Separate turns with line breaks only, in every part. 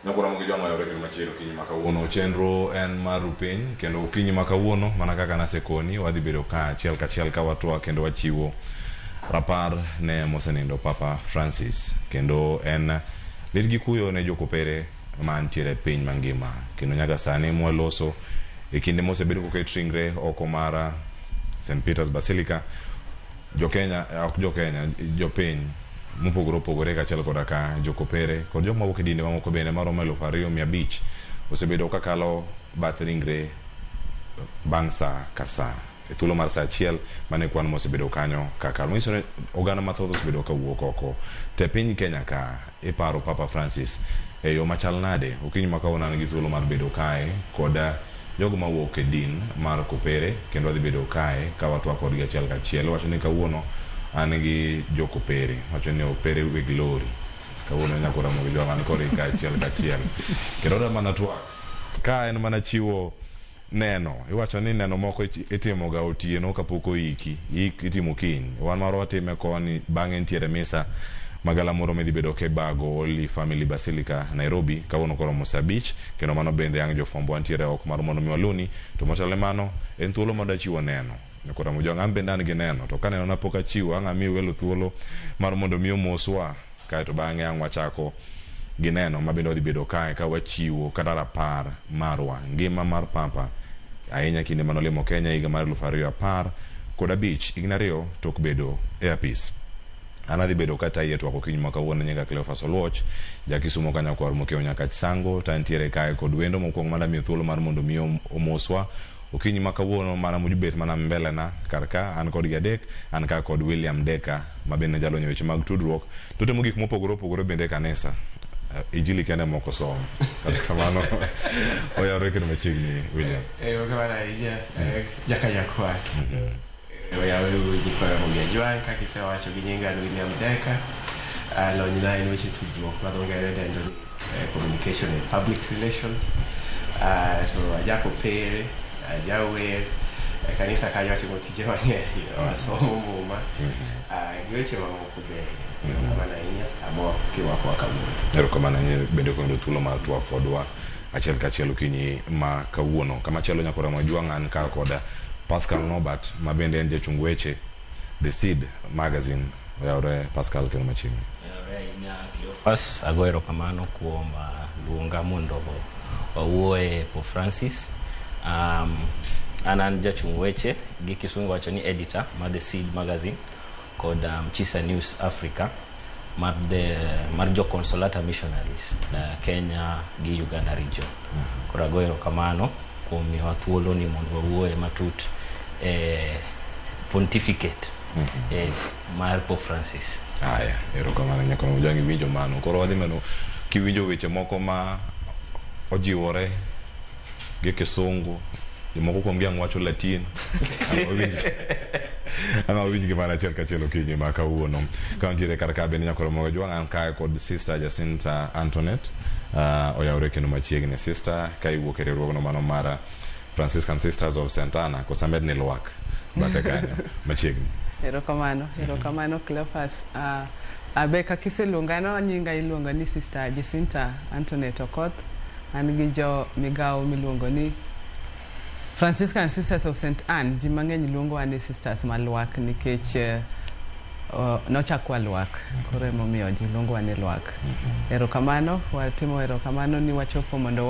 Nyakora gi jwang' oyawore kendo machielo okinyi ma kawuono. Chenro en mar rupiny kendo okinyi ma kawuono mana kaka nasekoni wadhi bedo ka achiel kachiel ka watwak kendo wachiwo rapar ne mosenindo Papa Francis kendo en lit gi kuyo ne jokopere mantiere e piny mangima kendo nyaka sani mwaloso e kinde mosebedo koket ringre oko mar St. Peter's Basilica jo-Kenya ok jo-Kenya jopiny mopogore opogore kaachiel koda ka jokopere kod jok mawuok e dinde mamoko bende maromo 2500 osebedo kakalo bath ringre bang' saa ka saa e thuolo mar saa achiel mane kwan mosebedo kanyo kakalo manyiso ni oganda mathoth osebedo kawuok oko te piny Kenya ka iparo Papa Francis e yo machal nade okinyi ma kawuono an gi thuolo mar bedo kae kod jogo mawuok e din mar kopere kendo wadhi bedo kae ka watwak kodgi achiel kachiel iwacho ni kawuono an gi jokopere wacho ni opere weg lori kawuono nyakora Ramogi Jwang' an kodgi ka achiel kachiel kendo adwa mana twak ka en mana chiwo neno iwacho ni neno moko itimo ga otieno kapok oiki ik itimo kiny wan marwa watime koni bang'e nitiere misa magalamoro midhi bedo kibago Holy Family Basilica Nairobi kawuono koromo saa abich kendo mano bende ang' jofwambo wantiere oko mar mondo mi waluni to motelo ne mano en thuolo mar chiwo neno Nyakora Mojwang' an bende an gi neno to ka neno na pok achiwo ang' amiyo welo thuolo mar mondo mi omoswa kaeto bang'e ang' wachako gi neno ma bende wadhi bedo kae ka wachiwo kata rapar marwa ngima mar Papa ahinya kinde manolimo Kenya higa mar 2015 higni ariyo tok bedo e apis. An adhi bedo katayi e twak okinyi ma kawuono nyinga Cleophas Oluoch, ja Kisumo ka nyakwar Mokeo Nyakach Sango, to antiere kae kod wendo mokwongo mada miyo thuolo mar mondo mi omoswa okinyi ma kawuono mana mobet mana mbele na kar ka an kodgi adek an ka kod William Deka ma bende jalony e weche mag tudruok to timo gik mopogore opogore bende e kanisa injili kende mok osom kata kamano oyawore kendo machiegni William.
Erokamano ahinya jaka nyakwar. Oyawe nyikwa Ramogi Ajwang' kaka isewacho gi nyinga an William Deka. Lonyna en weche tudruok ma dho ngere dendo ni communication and public relations. To ajakopere, ajawer, e kanisa kanyo atimo tije mang'eny, asomo muma, gi weche mamoko bende. Erokamano ahinya, amor kirwakowa kawuono.
Erokamano ahinya bende kuom yudo thuolo mar twak kodwa achiel kachiel okinyi ma kawuono. Kamachielo nyakora Mojwang' an ka kod Pascal Norbert ma bende en jachung weche The Seed Magazine. Oyawore Pascal kendo machiegni.
Oyawore ahinya Cleophas, ago erokamano kuom luonga mondo wawuoye Pope Francis. An jachung weche gi kisungu wacho ni editor mar The Seed Magazine kod Chisa News Africa mar mar jo Consolata Missionaries Kenya gi Uganda region. Koro ago erokamano kuom miyowa thuolo ni mondo wawuoye matut e pontificate mar Pope Francis.
Aya, erokamano nyakora Mojwang' iwinjo mano. Koro wadhi medo kiwinjo weche moko ma ojiwore gi kisungu, jomoko kuom gi ang' wacho Latin. Ang' wawinj gi mana achiel kachiel okinyi ma kawuono. Ka wantiere kar ka bende nyakora Mojwang' an kae kod Sister Jacinta Antoinette oyawore kendo machiegni. Sister ka iwuok e riwruogno mano mar Franciscan Sisters of St. Anna koso amed ni lwak bathe kanyo machiegni.
Erokamano, erokamano Cleophas. Abe kaka iseluonga no, nyinga iluongo ni Sister Jacinta Antoinette Okoth. An gi jo migawo miluongo ni Franciscan Sisters of St. Anne. Ji mang'eny luongowa ni Sisters Malwak nikech nochakwa lwak. Koro emomiyo ji luongowa ni lwak. Erokamano, watimo erokamano ni wachopo mondo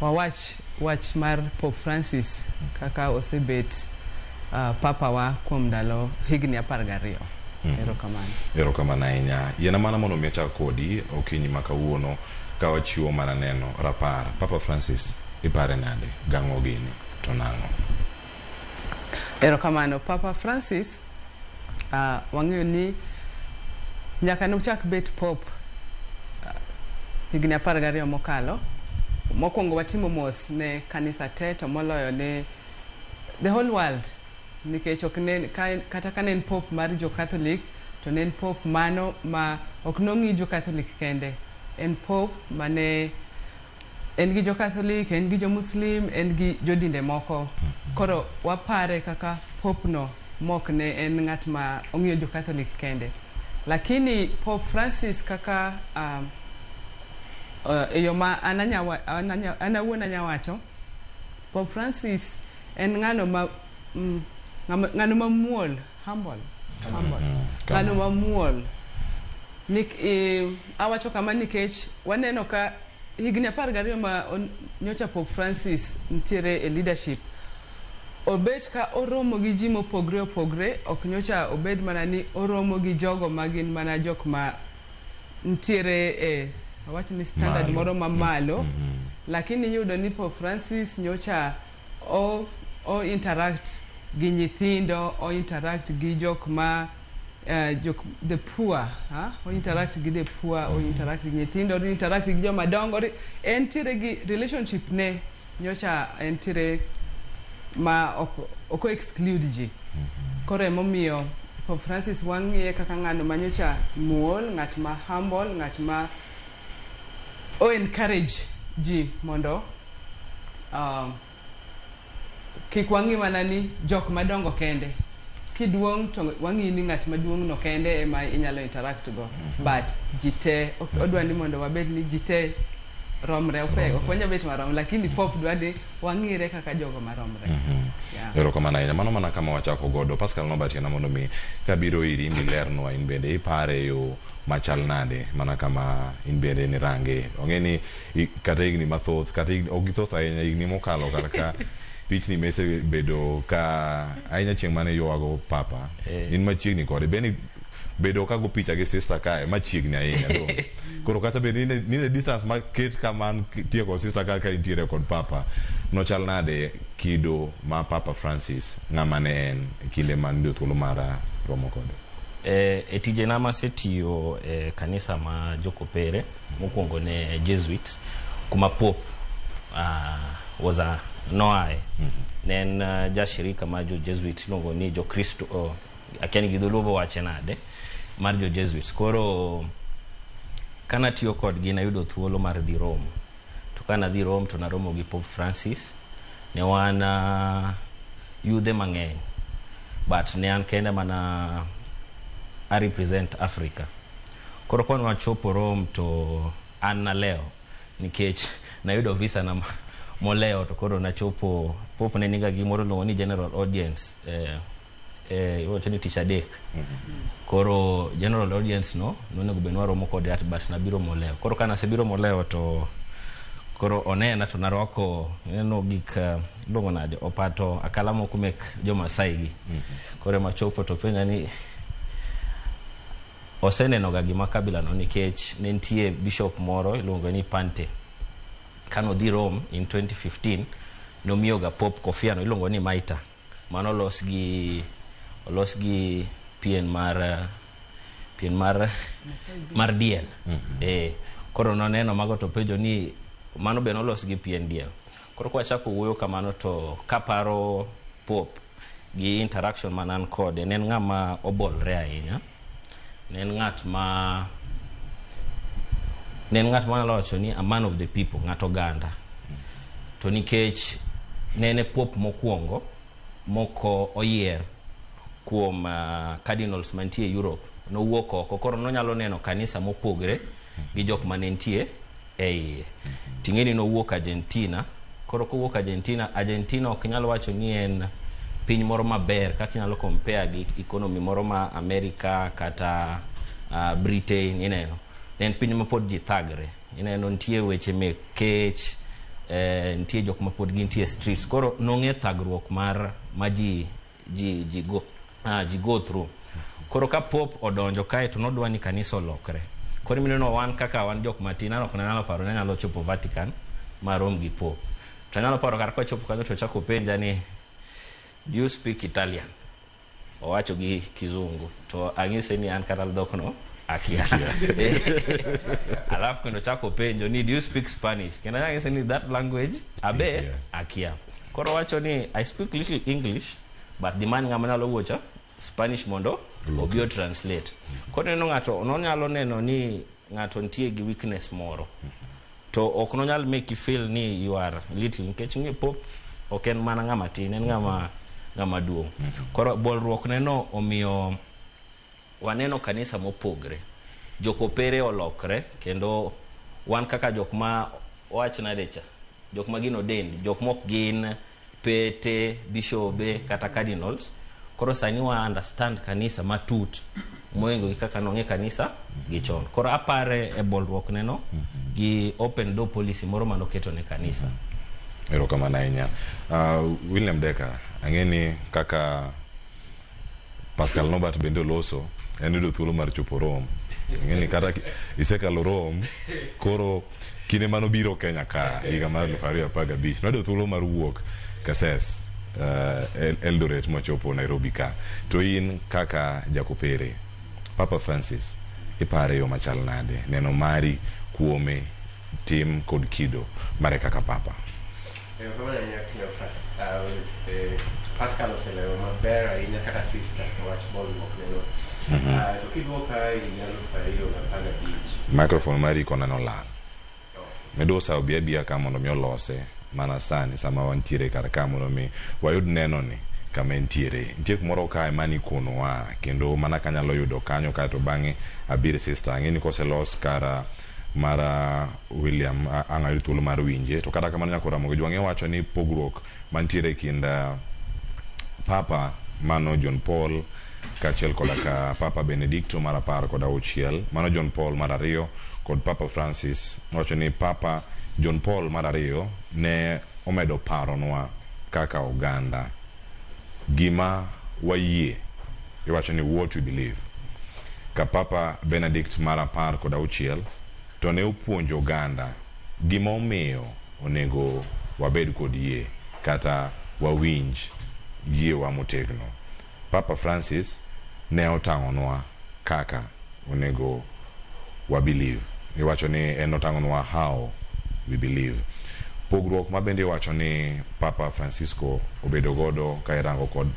wawach wach mar Pope Francis kaka osebet papa wa kuom ndalo higni 12. Erokamano.
Erokamano ahinya. Yiena mana mondo mi achak kodi okinyi ma kawuono ka wachiwo mana neno rapar. Papa Francis ipare nade? Gang'o gini to nang'o?
Erokamano. Papa Francis wang'eyo ni nyaka nochak bet Pope higni 12 mokalo. Mokwongo watimo mos ne kanisa te to moloyo ne the whole world nikech ok ne kata ka ne en Pope mar jo Catholic to ne en Pope mano ma ok nong'i jo Catholic kende. En Pope mane en gi jo Catholic, en gi jo Muslim, en gi jodinde moko. Koro wapare kaka Pope no mok ne en ng'at ma ong'iyo jo Catholic kende. Lakini Pope Francis kaka E yo ma an awuon anya wacho, Pope Francis en ng'ano ma ng'ano mamuol, humble, ng'ano mamuol. Awacho kama nikech waneno ka higni 12 ma nyocha Pope Francis nitiere e leadership, obet ka oromo gi ji mopogre opogre, ok nyocha obed mana ni oromo gi jogo ma gin mana jok ma nitiere e awach ni standard moro mamalo, lakini iyudo ni Pope Francis nyocha o interact gi nyithindo, o interact gi jok ma jok the poor, o interact gi the poor, o interact gi nyithindo, o interact gi joma dongo, entiere gi relationship ne nyocha entiere ma ok exclude ji. Koro emomiyo Pope Francis wang'iye kaka ng'ano ma nyocha muol, ng'at ma humble, ng'at ma o encourage ji mondo kik wang'i mana ni jok madongo kende. Kiduong' to wang'i ni ng'at maduong' no kende ema inyalo interact go, but ji te odwa ni mondo wabed ni ji te romre, ok wanyal bet marom, lakini Pope dwa ni wang'ire kaka jogo maromre.
Erokamano ahinya. Mano mana kama wachako godo. Pascal Nobatiena mondo mi kabiro iri milernwa in bende ipare yo machal nade mana kama in bende nirange. Ong'e ni kata higni mathoth, kata ok githoth ahinya, higni mokalo kar ka pichni mese bedo ka ahinya chieng' mane ywago papa in machiegni kode bende bedo ka go picha gi sister kae machiegni ahinya do. Koro kata bed ni ne distance ma ket kama tie kod sister ka ka intiere kod papa nochal nade kido ma Papa Francis ng'ama ne en e kinde man yudo thuolo mar romo kode?
E tijena masetiyo e kanisa ma Jokopere, mokwongo ne Jesuits, kuma Pope was a noae. Ne en jashirika ma jo Jesuits iluongo ni Jokristo, akia ni gi dholuo wache nade, mar jo Jesuits. Koro kanatiyo kodgi nayudo thuolo mar dhi Rome. To kanadhi Rome to naromo gi Pope Francis. Ne wan yudhe mang'eny, but ne an kende mana a represent Africa. Koro kwan wachopo Rome to an nalewo nikech nayudo visa na molewo, to koro nachopo Pope ne niga gimoro iluongo ni general audience, iwacho ni tich adek. Koro general audience no nonego bed ni waromo kode at, but nabiro molewo. Koro ka nasebiro molewo to koro onena to narwako ineno gik iluongo nade opato akala moko mek jo-Masai gi. Koro ema chopo to penja ni oseneno ga gima kabila no, nikech ne nitie bishop moro iluongo ni Pante. Kanodhi Rome in 2015 nomiyo ga Pope kofia no iluongo ni mitre, mano olos gi pien mar diel. Koro noneno mago to penjo ni mano be nolos gi pien diel. Koro kwachako wuoyo kamano to kaparo Pope gi interaction manan kode, ne en ng'ama obolre ahinya. Ne en ng'at ma wanyalo wacho ni a man of the people, ng'at oganda. To nikech ne en e Pope mokwongo moko oyier kuom cardinals mantie Europe, nowuok oko, koro nonyalo neno kanisa mopogre gi jok mane nitie e iye. Ting'e ni nowuok Argentina. Koro kowuok Argentina, Argentina ok nyal wacho ni en piny moro maber kaka inyalo compare gi economy moro ma America kata Britain, ineno. Ne en piny ma pod ji thagre. Ineno nitie weche mek kech, nitie jok ma pod gintie streets. Koro nong'e thagruok mar ma ji go through. Koro ka Pope odonjo kae to nodwa ni kanisa olokre. Koro mineno wan kaka wan jok matin, an ok nanyalo paro ni anyalo chopo Vatican marom gi Pope. To anyalo paro kar kochopo kanyo to ochako penja ni do you speak Italian? Owacho gi kizungu. To ang'ise ni an kata dhok no akia. Alafu kendo chako penjo ni do you speak Spanish? Kendo ang'ise ni that language abe akia. Koro owacho ni I speak little English, but the man ng'ama nyalo wuocho Spanish mondo obi o translate. Koro neno ng'ato nonyalo neno ni ng'ato nitie gi weakness moro. To ok nonyal make you feel ni you are little, nikech ng'e Pope ok en mana ng'ama tin, en ng'ama duong'. Koro bolruok neno omiyo waneno kanisa mopogre. Jokopere olokre kendo Wan kaka jok ma wach nade cha, jok ma gin ordained, jok mok gin pete, bishobe kata cardinals, koro sani wa understand kanisa matut moingo gi kaka nong'e kanisa gi chon. Koro apare e bolruok neno gi open door policy moro manoketo ne kanisa.
Erokamano ahinya. William Deka, ang'e ni kaka Pascal Nobert bende oloso, en yudo thuolo mar chopo Rome. Ang'e ni kata isekalo Rome, koro kinde manobiro Kenya ka higa mar 2015, noyudo thuolo mar wuok Kases, Eldoret mochopo Nairobi ka. To in kaka jakopere, Papa Francis, ipare yo machal nade? Neno mari kuome, tim kod kido mare kaka Papa.
Erokamano ahinya Cleophas. Pascal oselero maber ahinya kata sister e wach bolruok neno. To kiduoka e higa 2015.
Microphone mari koneno lal. Medusa obi abiya ka mondo mi olose mana sani sama wantiere kar ka mondo mi wayud neno ni kama entiere. Nitie kumoro kae mani konowa kendo mana kanyalo yudo kanyo kaeto bang'e abir sister. Ang'e ni koselos kara mara William ang' ayud thuolo mar winje. To kata kamano nyako Ramogi Jwang'e wacho ni pogruok mantiere e kind Papa mano John Paul kaachiel koda ka Papa Benedicto mar 16, mano John Paul mar ariyo kod Papa Francis, wacho ni Papa John Paul mar ariyo ne omedo paronwa kaka oganda gima wayie, iwacho ni what we believe. Ka Papa Benedict mar 16 to ne opuonjo oganda gima omiyo onego wabed kod yie kata wawinj yiewa motegno. Papa Francis ne otang'onwa kaka onego wa believe. Iwacho ni en otang'onwa how we believe. Pogruok ma bende iwacho ni Papa Francisco obedo godo ka irango kod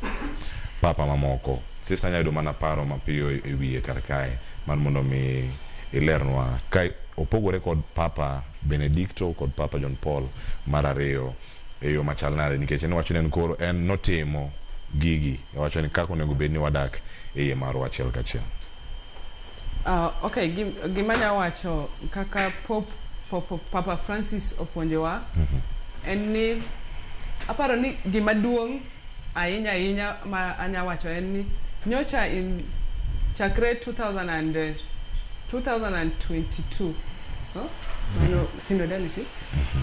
papa mamoko. Sister nyalo yudo mana paro mapiyo e wiye kar kae mar mondo mi ilernwa ka opogore kod Papa Benedicto kod Papa John Paul mar ariyo e yo machal nade, nikech en wacho ni en koro en notimo gigi, owacho ni kaka onego bed ni wadak e yie marwa achiel kachiel.
Okay, gima anya wacho kaka Pope Papa Francis opuonjowa en ni aparo ni gima duong' ahinya ahinya ma anya wacho en ni nyocha in chakre 2000 and, 2022, oh? Mano synodality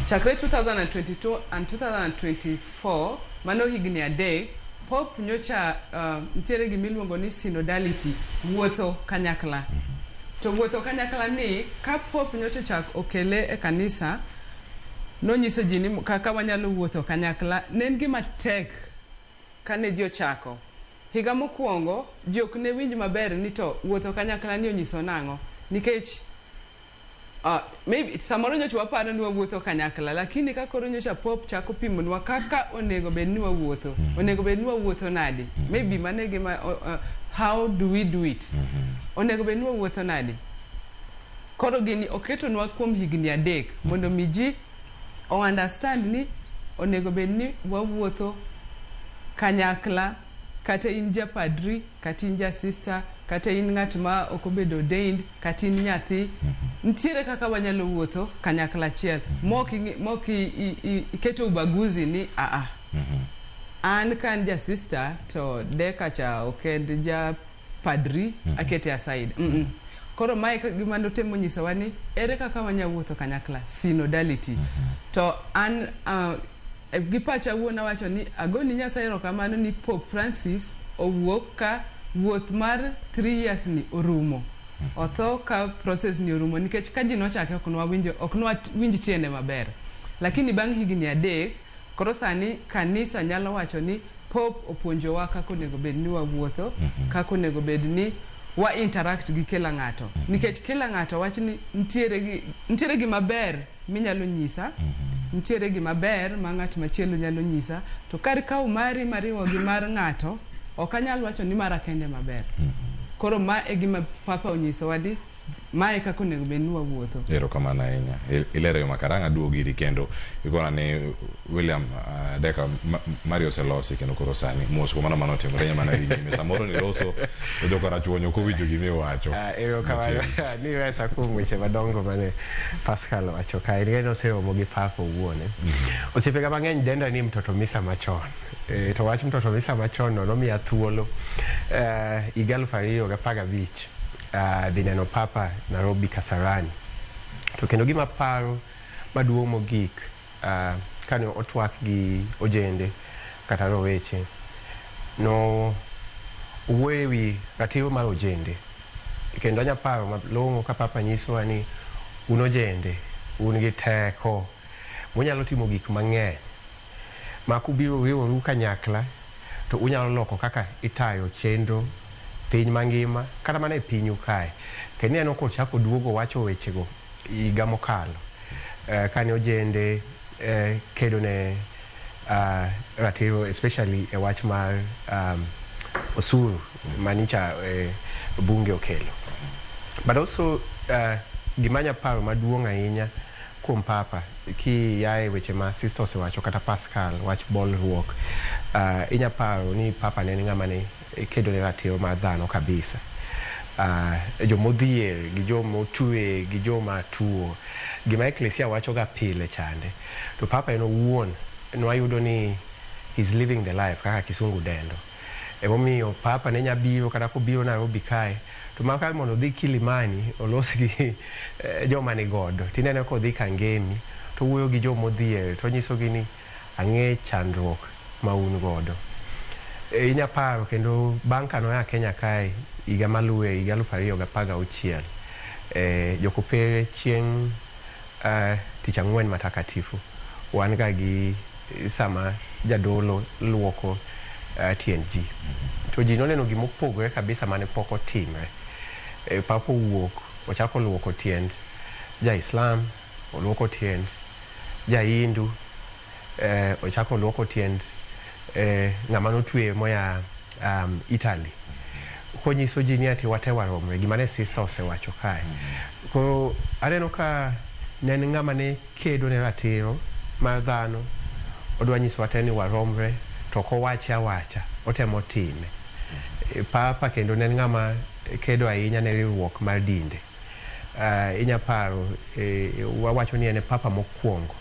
chakre 2022 and 2024, mano higni 3, Pope nyocha nitiere gimiluongo ni synodality, wuotho kanyakla. To wuotho kanyakla ni ka Pope nyocha ochak okele e kanisa, nonyiso ji ni kaka wanyalo wuotho kanyakla. Ne en gima tek kane ji ochako higa mokwongo, ji ok ne winj maber ni to wuotho kanyakla ni onyiso nang'o, nikech maybe samoro nyocha waparo ni wawuotho kanyakla, lakini ka koro nyocha Pope chako pimonwa kaka onego bed ni wawuotho, onego bed ni wawuotho nade, maybe mano e gima how do we do it, onego bed ni wawuotho nade. Koro gini oketonwa kuom higni 3 mondo mi ji o understand ni onego bed ni wawuotho kanyakla, kata in japadri, kata in ja sister, kata in ng'at ma ok obedo ordained, kata in nyathi, nitiere kaka wanyalo wuotho kanyakla achiel mok mok iketo ubaguzi ni aa an ka an ja sister to Deka cha ok en ja padri, akete aside. Koro mae gima notemo nyisowa ni ere kaka wanya wuotho kanyakla, synodality. To an gi pacha awuon awacho ni agoni Nyasaye erokamano ni Pope Francis owuok ka wuoth mar 3 years ni orumo, otho ka process ni orumo, nikech ka ji nochake ok nwawinjo, ok nwawinj tiende maber, lakini bang' higni 3 koro sani kanisa nyalo wacho ni Pope opuonjowa kaka onego bed ni wawuotho, kaka onego bed ni wa interact gi kila ng'ato, nikech kila ng'ato wach ni nitiere gi nitiere gima ber minyalo nyisa, nitiere gima ber ma ng'at machielo nyalo nyisa. To kar kawo mari mariwo gi mar ng'ato, ok anyal wacho ni mara kende maber. Koro ma e gima Papa onyisowa ni Mae kaka onego bed ni wawuotho.
Erokamano ahinya. Ilero yo makarang' aduogo iri kendo ikona ni William Deka Mario oselosi kendo koro sani mos kuom mano manotimore nya mana dhi nyime. Samoro niloso to jokarachuonyo ok owinjo gima iwacho.
Erokamano ni resa kuom weche madongo mane Pascal owacho kae. Nikech noseromo gi Papa owuon. Osiepega mang'eny denda ni mtoto misa machon. To wach mtoto misa machon no nomiya thuolo higa 2015 dhi neno Papa Nairobi Kasarani. To kendo gima paro maduong' mogik kane otwak gi ojende kata roweche, no owuoyo ewi ratiro mar ojende. Kendo anya paro malong'o ka Papa nyisowa ni un ojende, un gi teko, munyalo timo gik mang'eny. Ma kubiro riworu kanyakla to unyalo loko kaka itayo chenro piny mangima kata mana e pinyu kae. Kendo ineno kochako duogo wacho wechego higa mokalo kane ojende kedo ne ratiro especially e wach mar osuru manicha bunge okelo. But also gima anya paro maduong' ahinya kuom Papa kiyae weche ma sister osewacho kata Pascal wach bolruok, inya paro ni Papa ne en ng'ama ne kedo ne ratiro mar dhano kabisa. Jomodhier gi jomotwe gi joma tuo, gima eklesia wacho ga pile chande. To Papa en owuon nwayudo ni he's living the life kaka kisungu dendo. Emomiyo Papa ne nya biro kata kobiro Nairobi kae to ma kar mondo odhi Kilimani olos gi joma ni godo tineno kodhi Kangemi to owuoyo gi jomodhier to onyisogi ni ang'e chandruok ma un godo. Inya paro kendo bang' kanoa Kenya kae higa maluwe higa 2016 jokopere chieng' tich ang'wen matakatifu wan ga gi sama jadolo luoko tiend ji. To ji noneno gimopogore kabisa mane pok otimre. Papa owuok ochako luoko tiend ja Islam, oluoko tiend ja Hindu, ochako luoko tiend ng'ama notwe moya Italy. Konyiso ji ni ati wate waromre, gima ne sister osewacho kae. Koro aneno ka ne en ng'ama ne kedo ne ratiro mar dhano, odwa nyiso wate ni waromre, to ok owache awacha, otemo time. Papa kendo ne en ng'ama kedo ahinya ne riwruok mar dinde. Inya paro, wawacho ni en e Papa mokwongo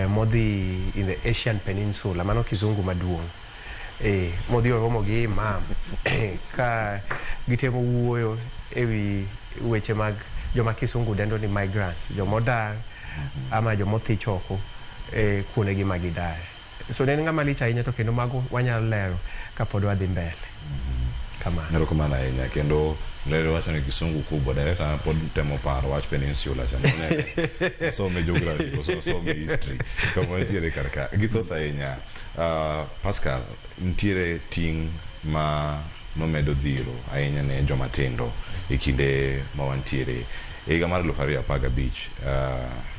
modhi in the Asian Peninsula, mano kizungu maduong'. Modhi oromo gi imam ka gitemo wuoyo ewi weche mag joma kisungu dendo ni migrants, jomodar ama jomothich oko kuondegi ma gidaye. So ne en ng'ama lich ahinya to kendo mago wanyalo lero kapod wadhi mbele. Kamano.
Erokamano ahinya kendo lero wacho ni kisungu kubwa director pod temo paro wach peninsula cha osome geography koso osome history kama nitiere kar ka githoth ahinya. Pascal, nitiere ting' ma nomedo dhiro ahinya ne joma tindo e kinde ma wantiere e higa mar 2015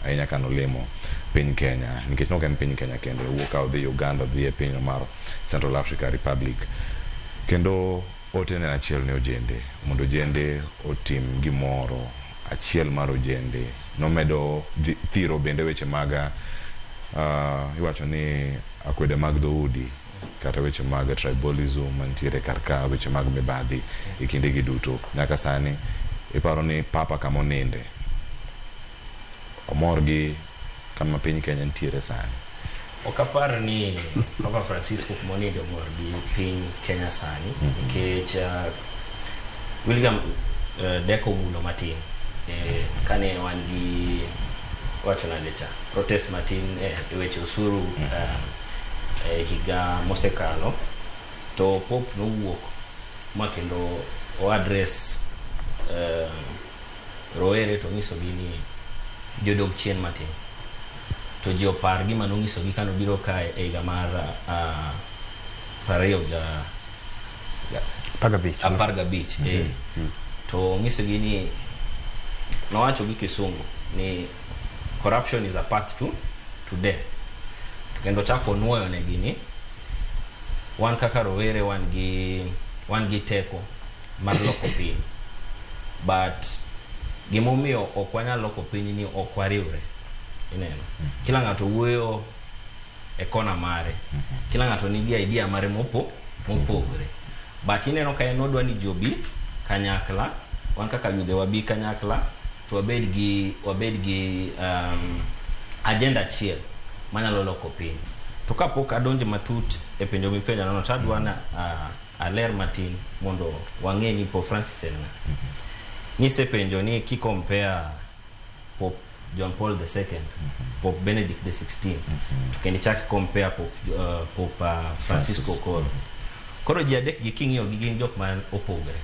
ahinya kanolimo piny Kenya nikech nok en piny Kenya kende owuok ka odhi Uganda odhi e piny mar Central Africa Republic kendo ote ne en achiel ne ojende mondo ojende otim gimoro achiel mar ojende nomedo thiro bende weche mag iwacho ni akwede mag dhoudi kata weche mag tribalism mantiere kar ka weche mag mibadhi e kinde gi duto nyaka sani iparo ni Papa kama oninde omor gi kama piny Kenya nitiere sani.
Ok apar ni Papa Francisco kuma oninde omor gi piny Kenya sani nikech William Deko omulo matin kane wan gi wacho nade cha protest matin e weche osuru higa mosekalo to Pope nowuok ma kendo o address rowere to nyisogi ni jodog chien matin to ji opar gima nonyisogi kanobiro kae e higa mar 20
15.
15 to nyisogi ni nowacho gi kisungu ni corruption is a path to death. To kendo chako nuoyo negi ni wan kaka rowere wan gi teko mar loko piny but Gimomiyo ok wanyal loko piny ni ok wariwre. Ineno. Kila ng'ato wuoyo e kona mare. Kila ng'ato nigi idea mare mopogre. But ineno ka en odwa ni ji obi kanyakla, wan kaka yudhe wabi kanyakla, to wabed gi agenda achiel manyalo loko piny. To kapok adonjo matut e penjo mipenjo no, to adwa na aler matin mondo wang'e ni Pope Francis en ng'a. Nisepenjo ni ki compare Pope John Paul II, Pope Benedict XVI, to kendo ichak compare Pope Francisco.
Francis.
Koro ji adek gi king'iyo gi gin jok ma opogre.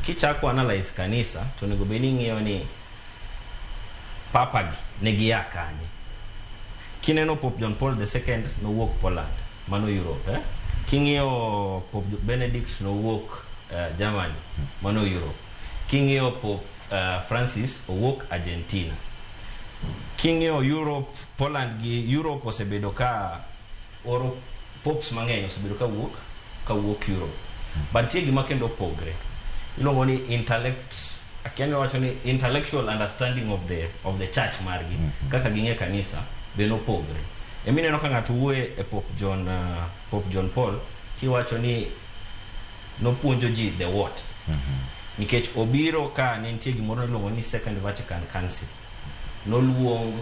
Kichako analyze kanisa, to onego bed ni ing'iyo ni papa gi ne gia kanye. Kineno Pope John Paul II nowuok Poland, mano Europe, eh? King'iyo Pope Benedict nowuok Germany, mano Europe. King'iyo Pope Francis owuok Argentina. King'iyo Europe, Poland gi Europe osebedo ka oro popes mang'eny, osebedo ka wuok Europe. But nitie gima kendo opogre. Iluongo ni intellect, akia ni wacho ni intellectual understanding of the church margi, kaka ging'e kanisa be nopogre. Emineno ka ng'ato wuoye e Pope John Paul tiwacho ni nopuonjo ji the what. Nikech obiro ka ne nitie gimoro miluongo ni Second Vatican Council. Noluong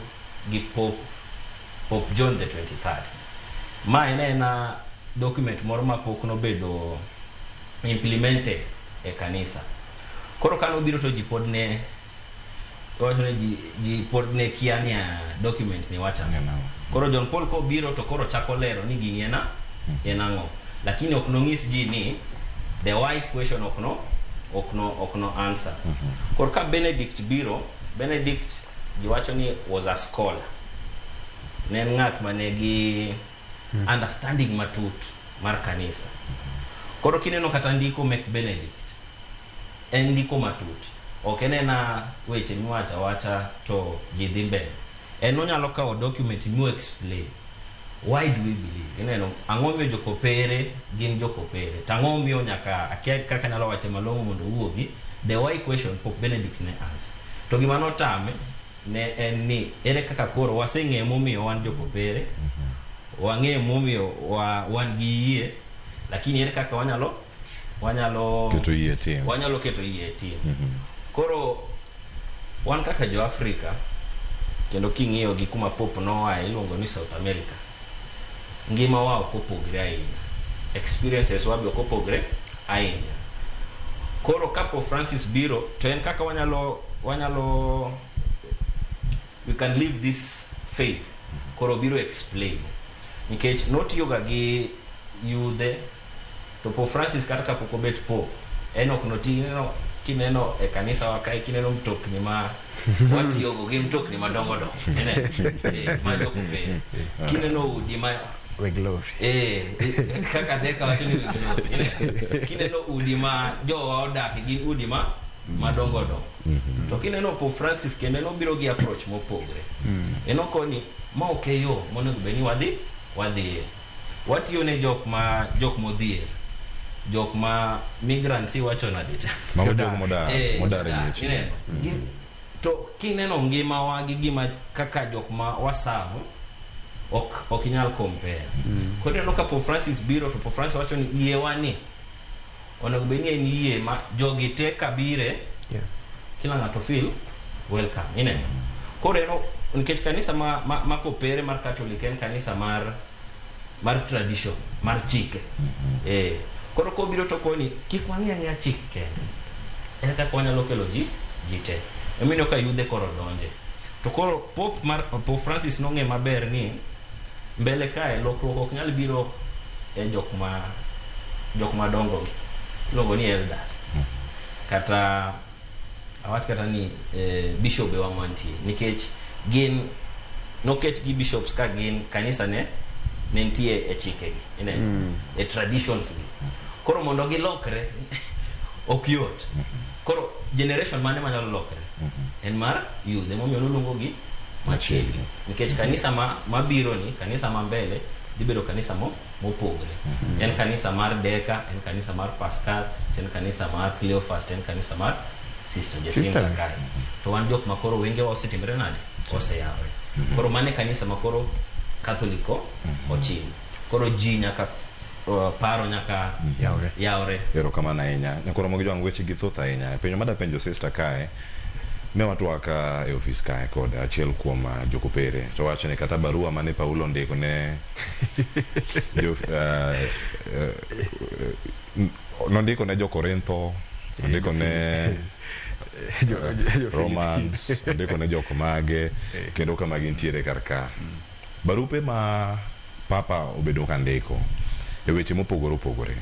gi Pope John the 23rd. Ma en ena document moro ma pok nobedo implemented e kanisa. Koro ka nobiro to ji pod ne wacho ni ji pod ne kia ni document ni wacho ang'o. Koro John Paul kobiro to koro chako lero ni gini en ang'o. Lakini ok nong'is ji ni the why question ok no answer. Koro ka Benedict biro, Benedict ji wacho ni was a scholar. Ne en ng'at mane gi understanding matut mar kanisa. Koro kineno kata ndiko mek Benedict, en ndiko matut. Ok en ena weche miwacho awacha to ji dhi mbele. En onyalo kawo document mo explain why do we believe. Ineno, ang'o miyo jokopere gin jokopere. To ang'o miyo nyaka, akia kaka anyalo wache malong'o mondo owuogi, the why question Pope Benedict ne answer. To gima notame ne en ni ere kaka koro waseng'eyo momiyo wan jokopere, wang'eyo momiyo wan gi yie, lakini ere kaka wanyalo
keto yie tim.
Wanyalo keto yie e tim. Koro wan kaka jo Afrika, kendo king'iyo gi kuma Pope noaye iluongo ni South America, ngima wa ok opogre ahinya, experiences wa be ok opogre ahinya. Koro ka Pope Francis biro to en kaka wanyalo we can live this faith. Koro biro explain nikech notiyoga gi yudhe. To Pope Francis kata kapok obet pope, en ok noti. Kineno e kanisa wa kae, kineno mtokni ma watiyogo gin mtokni madongo dongo. Ineno? Ma jokopere. Kineno udi ma
We glory.
Kaka Deka wacho ni we glory. Ineno? Kineno udi ma jowa odake gin udi ma madongo dongo. To kineno Pope Francis kendo en obiro gi approach mopogre. En okoni ma ok e yo monego bed ni wadhiye. Watiyo ne jok modhier. Jok ma migrants iwacho nade cha?
Mago jogo modar, modar e
jodak,
miechgi.
Ineno? To kineno ngimawa gi gima kaka jok ma wasavo ok inyal compare. Koro ineno ka Pope Francis biro to Pope Francis wacho ni yiewa ni onego bed ni en yie ma jogi te kabire kila ng'ato feel welcome. Ineno? Koro en nikech kanisa ma kopere mar Catholic en kanisa mar tradition, mar chike. Koro kobiro to koni kik wang'i ang'iya chik kende, en kaka wanyalo kelo ji te. Emomiyo ka yudhe koro donje. To koro Pope Francis nong'e maber ni mbele kae lokruok ok nyal biro e jok madongo gi iluongo ni elders, kata awach kata ni bishop ewa mantie, nikech gin noket gi bishops ka gin kanisa ne nitie e chikegi, ineno, e traditions gi. Koro mondo gilokre ok yot. Koro generation mane manyalo lokre en mar youth. Emomiyo noluongo gi machiegni, nikech kanisa ma mabiro ni kanisa ma mbele dhi bedo kanisa mopogre. En kanisa mar Deka, en kanisa mar Pascal, en kanisa mar Cleophas, en kanisa mar Sister Jacinta
Sister.
kae. To wan jok makoro wengewa osetimre nade? Oseyawre. Koro mano e kanisa makoro Katholiko ochimo. Koro ji nyaka paro nyaka
Yawre.
yawre.
Erokamano ahinya. Nyakoro mag jwang' weche gi thoth ahinya. Penjo madapenjo sister kae, ne watwak e ofis kae kod achiel kuom jokopere to wacho ni kata barua mane Paulo ondiko ne jo, nondiko ne jo-Korintho, nondiko ne Romans, ondiko ne jok mage kendo kama gintiere kar ka. Barupe ma Papa obedo ka ndiko e weche mopogore opogore.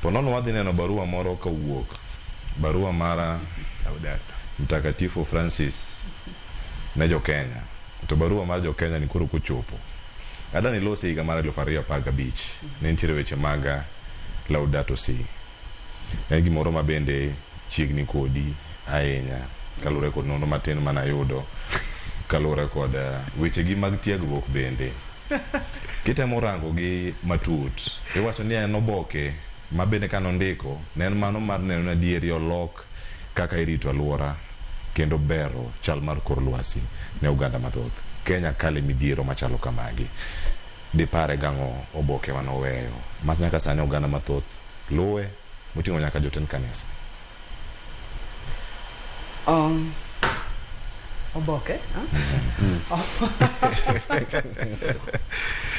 Po nono wadhi neno barua moro kawuok, barua mara
Laudato.
Mtakatifu Francis ne jo-Kenya. To barua mar jo-Kenya ni koro kochopo. Ada nilose higa mar 2015. Ne nitiere weche mag Laudato Si. En gimoro ma bende chiegni kodi ahinya kaluwore kod nonro matin manayudo kaluwore kod wechegi mag tiegruok bende. Kitemo rango gi matut, iwacho ni en oboke ma bende kanondiko ne en mano mar neno ni adieri olok kaka irito aluora kendo bero chal mar kor lwasi ne oganda mathoth. Kenya kale midhiero machalo kamagi. Dipare gang'o oboke manoweyo ma nyaka sani oganda mathoth luwe moting'o nyaka jotend kanisa.
Oboke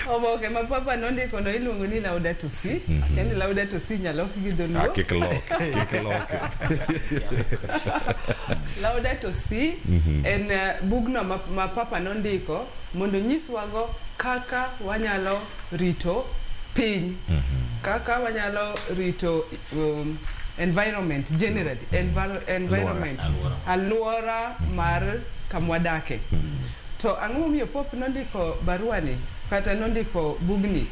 oboke ma papa nondiko no iluongo ni Laudato Si. Akia ni Laudato Si nyalo gi dholuo.
Kik lok, kik lok.
Laudato Si en bugno ma papa nondiko mondo nyiswago kaka wanyalo rito piny, kaka wanyalo rito environment generally, environment, aluora mar kamwadake. To ang'o momiyo Pope nondiko barua ni kata nondiko bugni?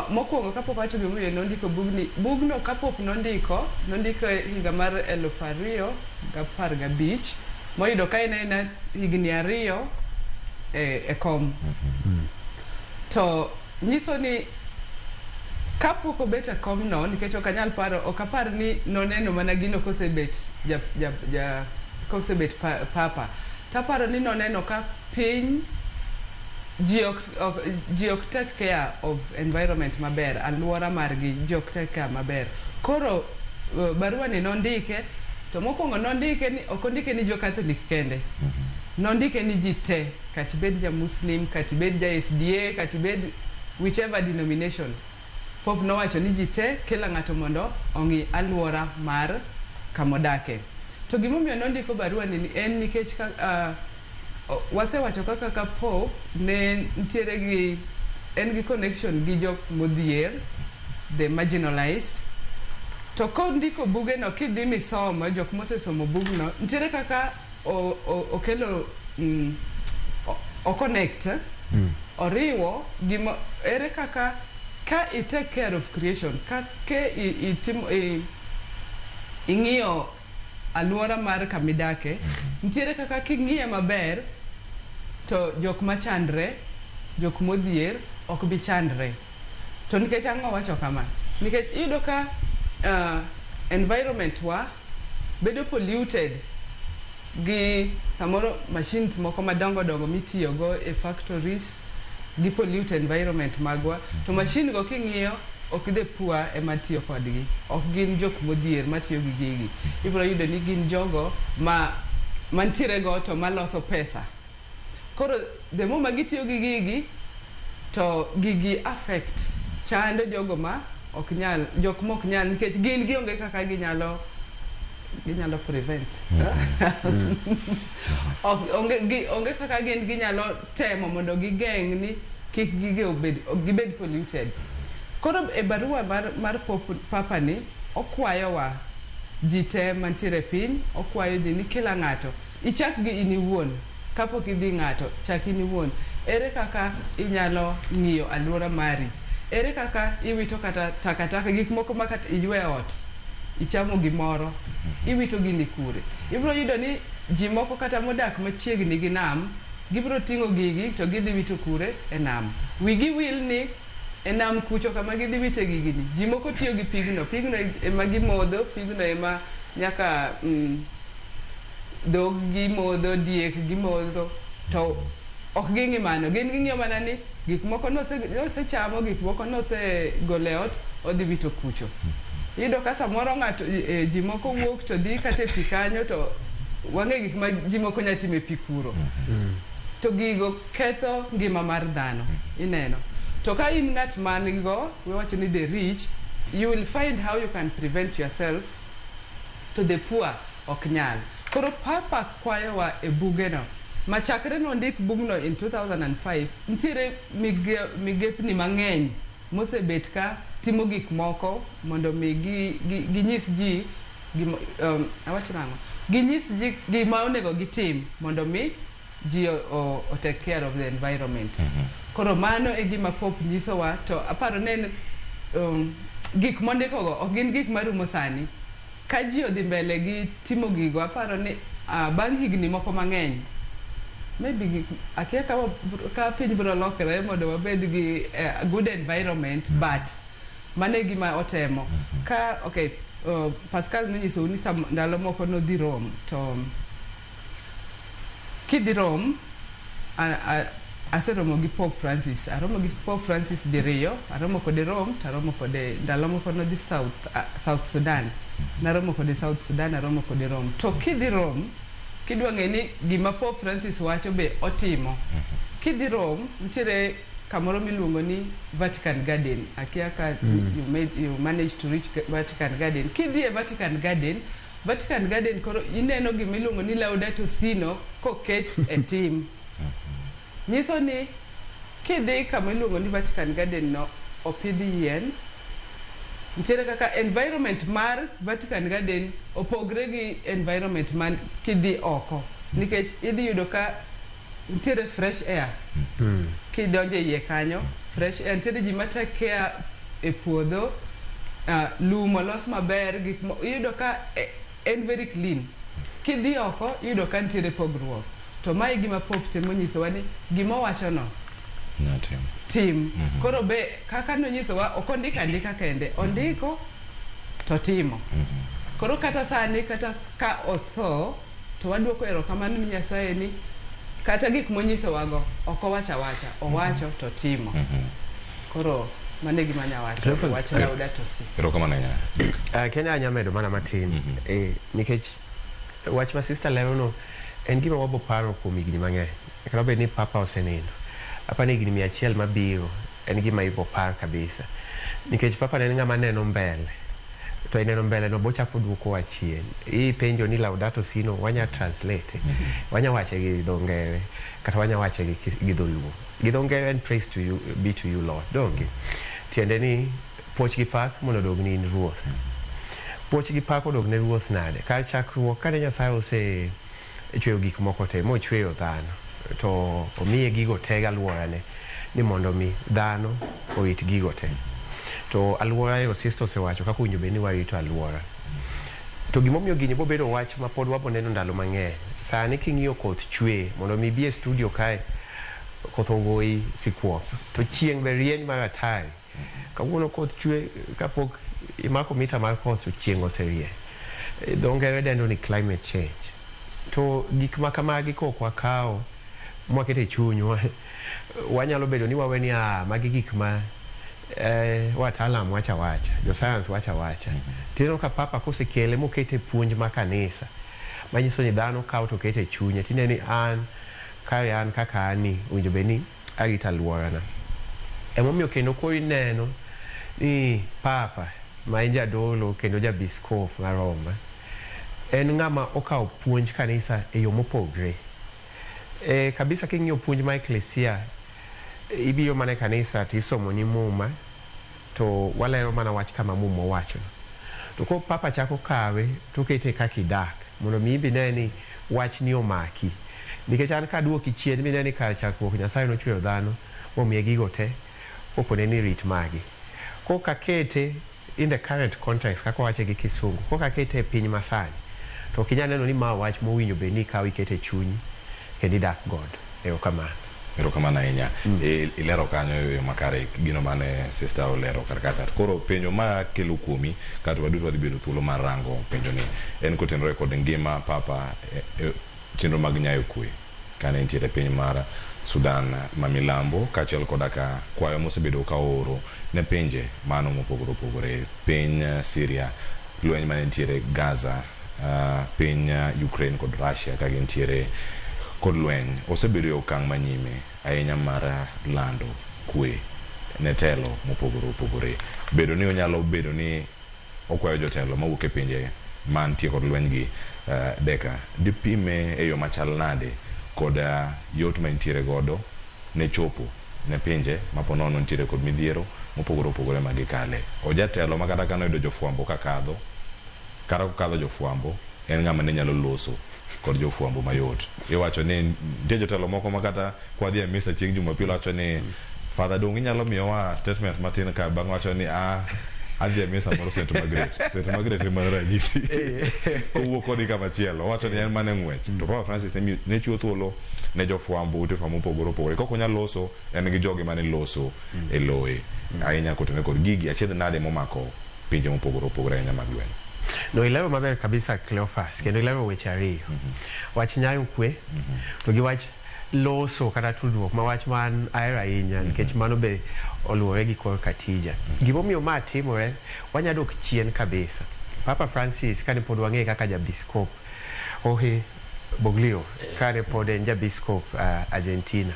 Mokwongo kapok awacho gimomiyo nondiko bugni, bugno ka Pope nondiko higa mar 2015 moyudo ka en aena higni 2 e kom. To nyiso ni kapok obet e komno, nikech ok anyal paro, ok apar ni noneno mana gino kosebet kosebet papa. Taparo ni noneno ka piny ji ok take care of environment maber, aluora margi ji ok take care maber. Koro barua ni nondike, to mokwongo nondike ni ok ondike ni jo Catholic kende. Nondike ni ji te, kata ibed ja Muslim, kata ibed ja SDA, kata ibed whichever denomination. Pope nowacho ni ji te, kila ng'ato mondo ong'i aluora mar kamodake. To gimomiyo nondiko barua ni en nikech wasewacho kaka ka Pope ne nitiere gi en gi connection gi jok modhier, the marginalized. To kondiko bugeno kidhi misomo, jok mosesomo bugno, nitiere kaka okelo o connect, oriwo gima ere kaka ka i take care of creation, ka ke ing'iyo aluora mar kamidake, nitiere kaka king'iye maber to jok machandre, jok modhier ok bi chandre. To nikech ang'o wacho kama? Nikech iyudo ka environment wa bedo polluted gi samoro machines moko madongo dongo mitiyogo e factories, gi pollute environment magwa. To machine go king'iyo ok the poor ema tiyo kodgi, ok gin jok modhier matiyo gi gigi. Ibiro yudo ni gin jogo ma mantiere go to maloso pesa. Koro the more ma gitiyo gi gigi to gigi affect chando jogo ma ok nyal, jok mok nyal, nikech gin gionge kaka ginyalo prevent. Onge kaka gin ginyalo temo mondo gigeng' ni kik gige gibed polluted. Koro e barua mar Papa ni okwayowa ji te mantiere piny, okwayo ji ni kila ng'ato ichak gi in iwuon, kapok idhi ng'ato chak in iwuon. Ere kaka inyalo ng'iyo aluora mari? Ere kaka iwito kata takataka, gik moko ma kata iywe ot, ichamo gimoro, iwito gini kure? Ibiro yudo ni ji moko kata modak machiegni gi nam, gibiro ting'o gigi to gidhi wito kure? E nam. Wigi wil ni e nam kucho kama gidhi wite gigi ni, ji moko tiyo gi pigno, pigno ema gimodho, pigno ema nyaka Dhok gimodho, diek gimodho, to ok ging'i mano. Gin ging'iyo mana ni gik moko nosechamo, gik moko nosegolo e ot, odhi wito kucho. Iyudo ka samoro ng'ato ji moko wuok to dhi kata e pi kanyo to wang'e gik ma ji moko nya timo e pi kuro. To gigo ketho ngima mar dhano, ineno. To ka in ng'at man go, wawacho ni the rich, you will find how you can prevent yourself to the poor ok nyal. Koro Papa kwayowa e bugeno ma chakre nondik bugno in 2005 nitiere migepni mang'eny mosebet ka timo gik moko mondo mi ginyis ji awach nang'o? Ginyis ji gima onego gitim mondo mi ji o take care of the environment. Koro mano e gima Pope nyisowa to aparo ni en gik mondikogo ok gin gik marumo sani. Ka ji odhi mbele gi timo gigo aparo ni bang' higni moko mang'eny maybe akia ka piny biro lokore mondo wabed gi good environment, but mano e gima otemo. Ka okay, Pascal nonyisou ni ndalo moko nodhi Rome to kidhi Rome aseromo gi Pope Francis, aromo gi Pope Francis diriyo, aromo kode Rome to aromo kode ndalo moko nodhi South Sudan. Naromo kode South Sudan, aromo kode Rome. To kidhi Rome, kidwa ng'e ni gima Pope Francis wacho be otimo. Kidhi Rome, nitiere kamoro miluongo ni Vatican Garden. Akia ka you manage to reach Vatican Garden. Kidhi e Vatican Garden, Vatican Garden koro ineno gima iluongo ni Laudato Si no koket e tim. Nyiso ni kidhi kama iluongo ni Vatican Garden no opidh yien. Nitiere kaka environment mar Vatican Garden opogre gi environment man kidhi oko. Nikech idhi yudo ka nitiere fresh air. Kidonjo e iye kanyo, fresh air. Nitiere ji ma take care e puodho, lum olos maber, gik iyudo ka en very clean. Kidhi oko, iyudo ka nitiere pogruok. To mae e gima Pope temo nyisowa ni gima owachono tim. Koro be kaka nonyisowa ok ondiko andika kende, ondiko to timo. Koro kata sani kata ka otho to waduoko erokamano ni Nyasaye ni kata gik monyisowago ok owacho awacha, owacho to timo. Koro mano e gima anya wacho e wach Laudato Si.
Erokamano ahinya.
Kenya anya medo mana matin nikech wach ma sister lero no en gima wabo paro kuom higni mang'eny. Kata obed ni Papa osenindo, apani higni 100 mabiro en gima ibo par kabisa. Nikech Papa ne en ng'ama neno mbele, to ineno mbele no bochako duokowa chien. Ipenjo ni Laudato Si no wanya translate, wanya wache gi dho ngere kata wanya wache gi dholuo. Gi dho ngere en praise to you, be to you Lord, donge? Tiende ni puoch gi pak mondo odog ni in Ruoth. Puoch gi pak odog ne Ruoth nade? Kar chakruok kane Nyasaye osechweyo gik moko te, mochweyo dhano, to omiye gigo te gi alworane ni mondo mi dhano orit gigo te. To alwora ero sister osewacho kaka owinjo bed ni warito alwora. To gimomiyo gini bobedo wach ma pod wabo neno ndalo mang'eny. Sani king'iyo koth chwe, mondo mi ibi e studio kae, koth ogoyi sikuop. To chieng' be rieny mar atari. Kawuono koth chwe kapok imako mita mar koth to chieng' oserieny. Dho ngere dendo ni climate change. To gik ma kamagi kok wakawo mwaketo e chunywa, wanyalo bedo ni wawe ni magi gik ma wataalam wacho awacha, jo science wacho awacha. Tineno ka Papa kosekele mokete e puonj ma kanisa, manyiso ni dhano kawo to keto e chunye, tineno ni an kare an kaka an ni owinjo bed ni arito alworana. Emomiyo kendo koro ineno ni Papa ma en jadolo kendo jabiskop ma Roma en ng'ama okawo puonj kanisa e yo mopogre. Kabisa king'iyo puonj ma eklesia, ibiro mana e kanisa tisomo ni muma to walero mana wach kama muma owacho. To ko Papa chako kawe tokete kaka idak mondo mi imbe ine ni wachni omaki. Nikech an kaduoki chien mine ni kar chakruok Nyasaye nochweyo dhano momiye gigo te kokone ni rit magi. Kokakete in the current context kaka wache gi kisungu, kokakete e piny masani, to ok inyal neno ni ma wach mowinjo bed ni ikawo ikete e chunyi kendo idak godo. Erokamano.
Erokamano ahinya. Ilero kanyo e yo makare gino mane sister olero kar kacha. Koro penjo ma kelo kuomi kato waduto wadhi bedo thuolo mar rango penjo ni en kotenore kod ngima papa chenro mag nyayo kwe kane nitiere piny mar Sudan ma milambo kaachiel koda ka kwayo mosebedo ka ooro ne pinje mano mopogore opogore, piny Syria, lweny mane nitiere Gaza, piny Ukraine kod Russia ka gintiere kod lweny. Osebedo e okang' manyime ahinya mar lando kwe ne telo mopogore opogore. Bedo ni onyalo bedo ni okwayo jotelo mawuok e pinje mantie kod lweny gi Deka dipime e yo machal nade kod yot ma entiere godo ne chopo ne pinje ma po nono nitiere kod midhiero mopogore opogore ma gikale. Ojatelo ma kata kanoyudo jofwambo kakadho, kata kokadho jofwambo, en ng'ama ne nyalo loso kod jofwambo mayot. Iwacho ni nitie jotelo moko ma kata kwadhi e misa chieng' Jumapil wacho ni Father dong inyalo miyowa statement matin ka bang' wacho ni a adhi e misa moro St. Margaret. St. Margaret ema ranyisi. Kowuok kodhi kama chielo. Owacho ni en mana e ng'wech. To Papa Francis ne chiwo thuolo ne jofwambo, ute fwambo mopogore opogore. Kok onyal loso, en gi joge mane loso e loye. Ahinya kotenore kod gigi achiedh nade momako pinje mopogore opogore ahinya mag lweny.
No ilero maber kabisa Cleophas, kendo ilero weche ariyo. Wach nyayo kwe, to gi wach loso kata tudruok ma wach man ahero ahinya nikech mano be oluwore gi korka tija. Gimomiyo ma timore, wanya dok chien kabisa. Papa Francis kane pod wang'eye kaka jabiskop Jorge Bergoglio kane pod en jabiskop Argentina,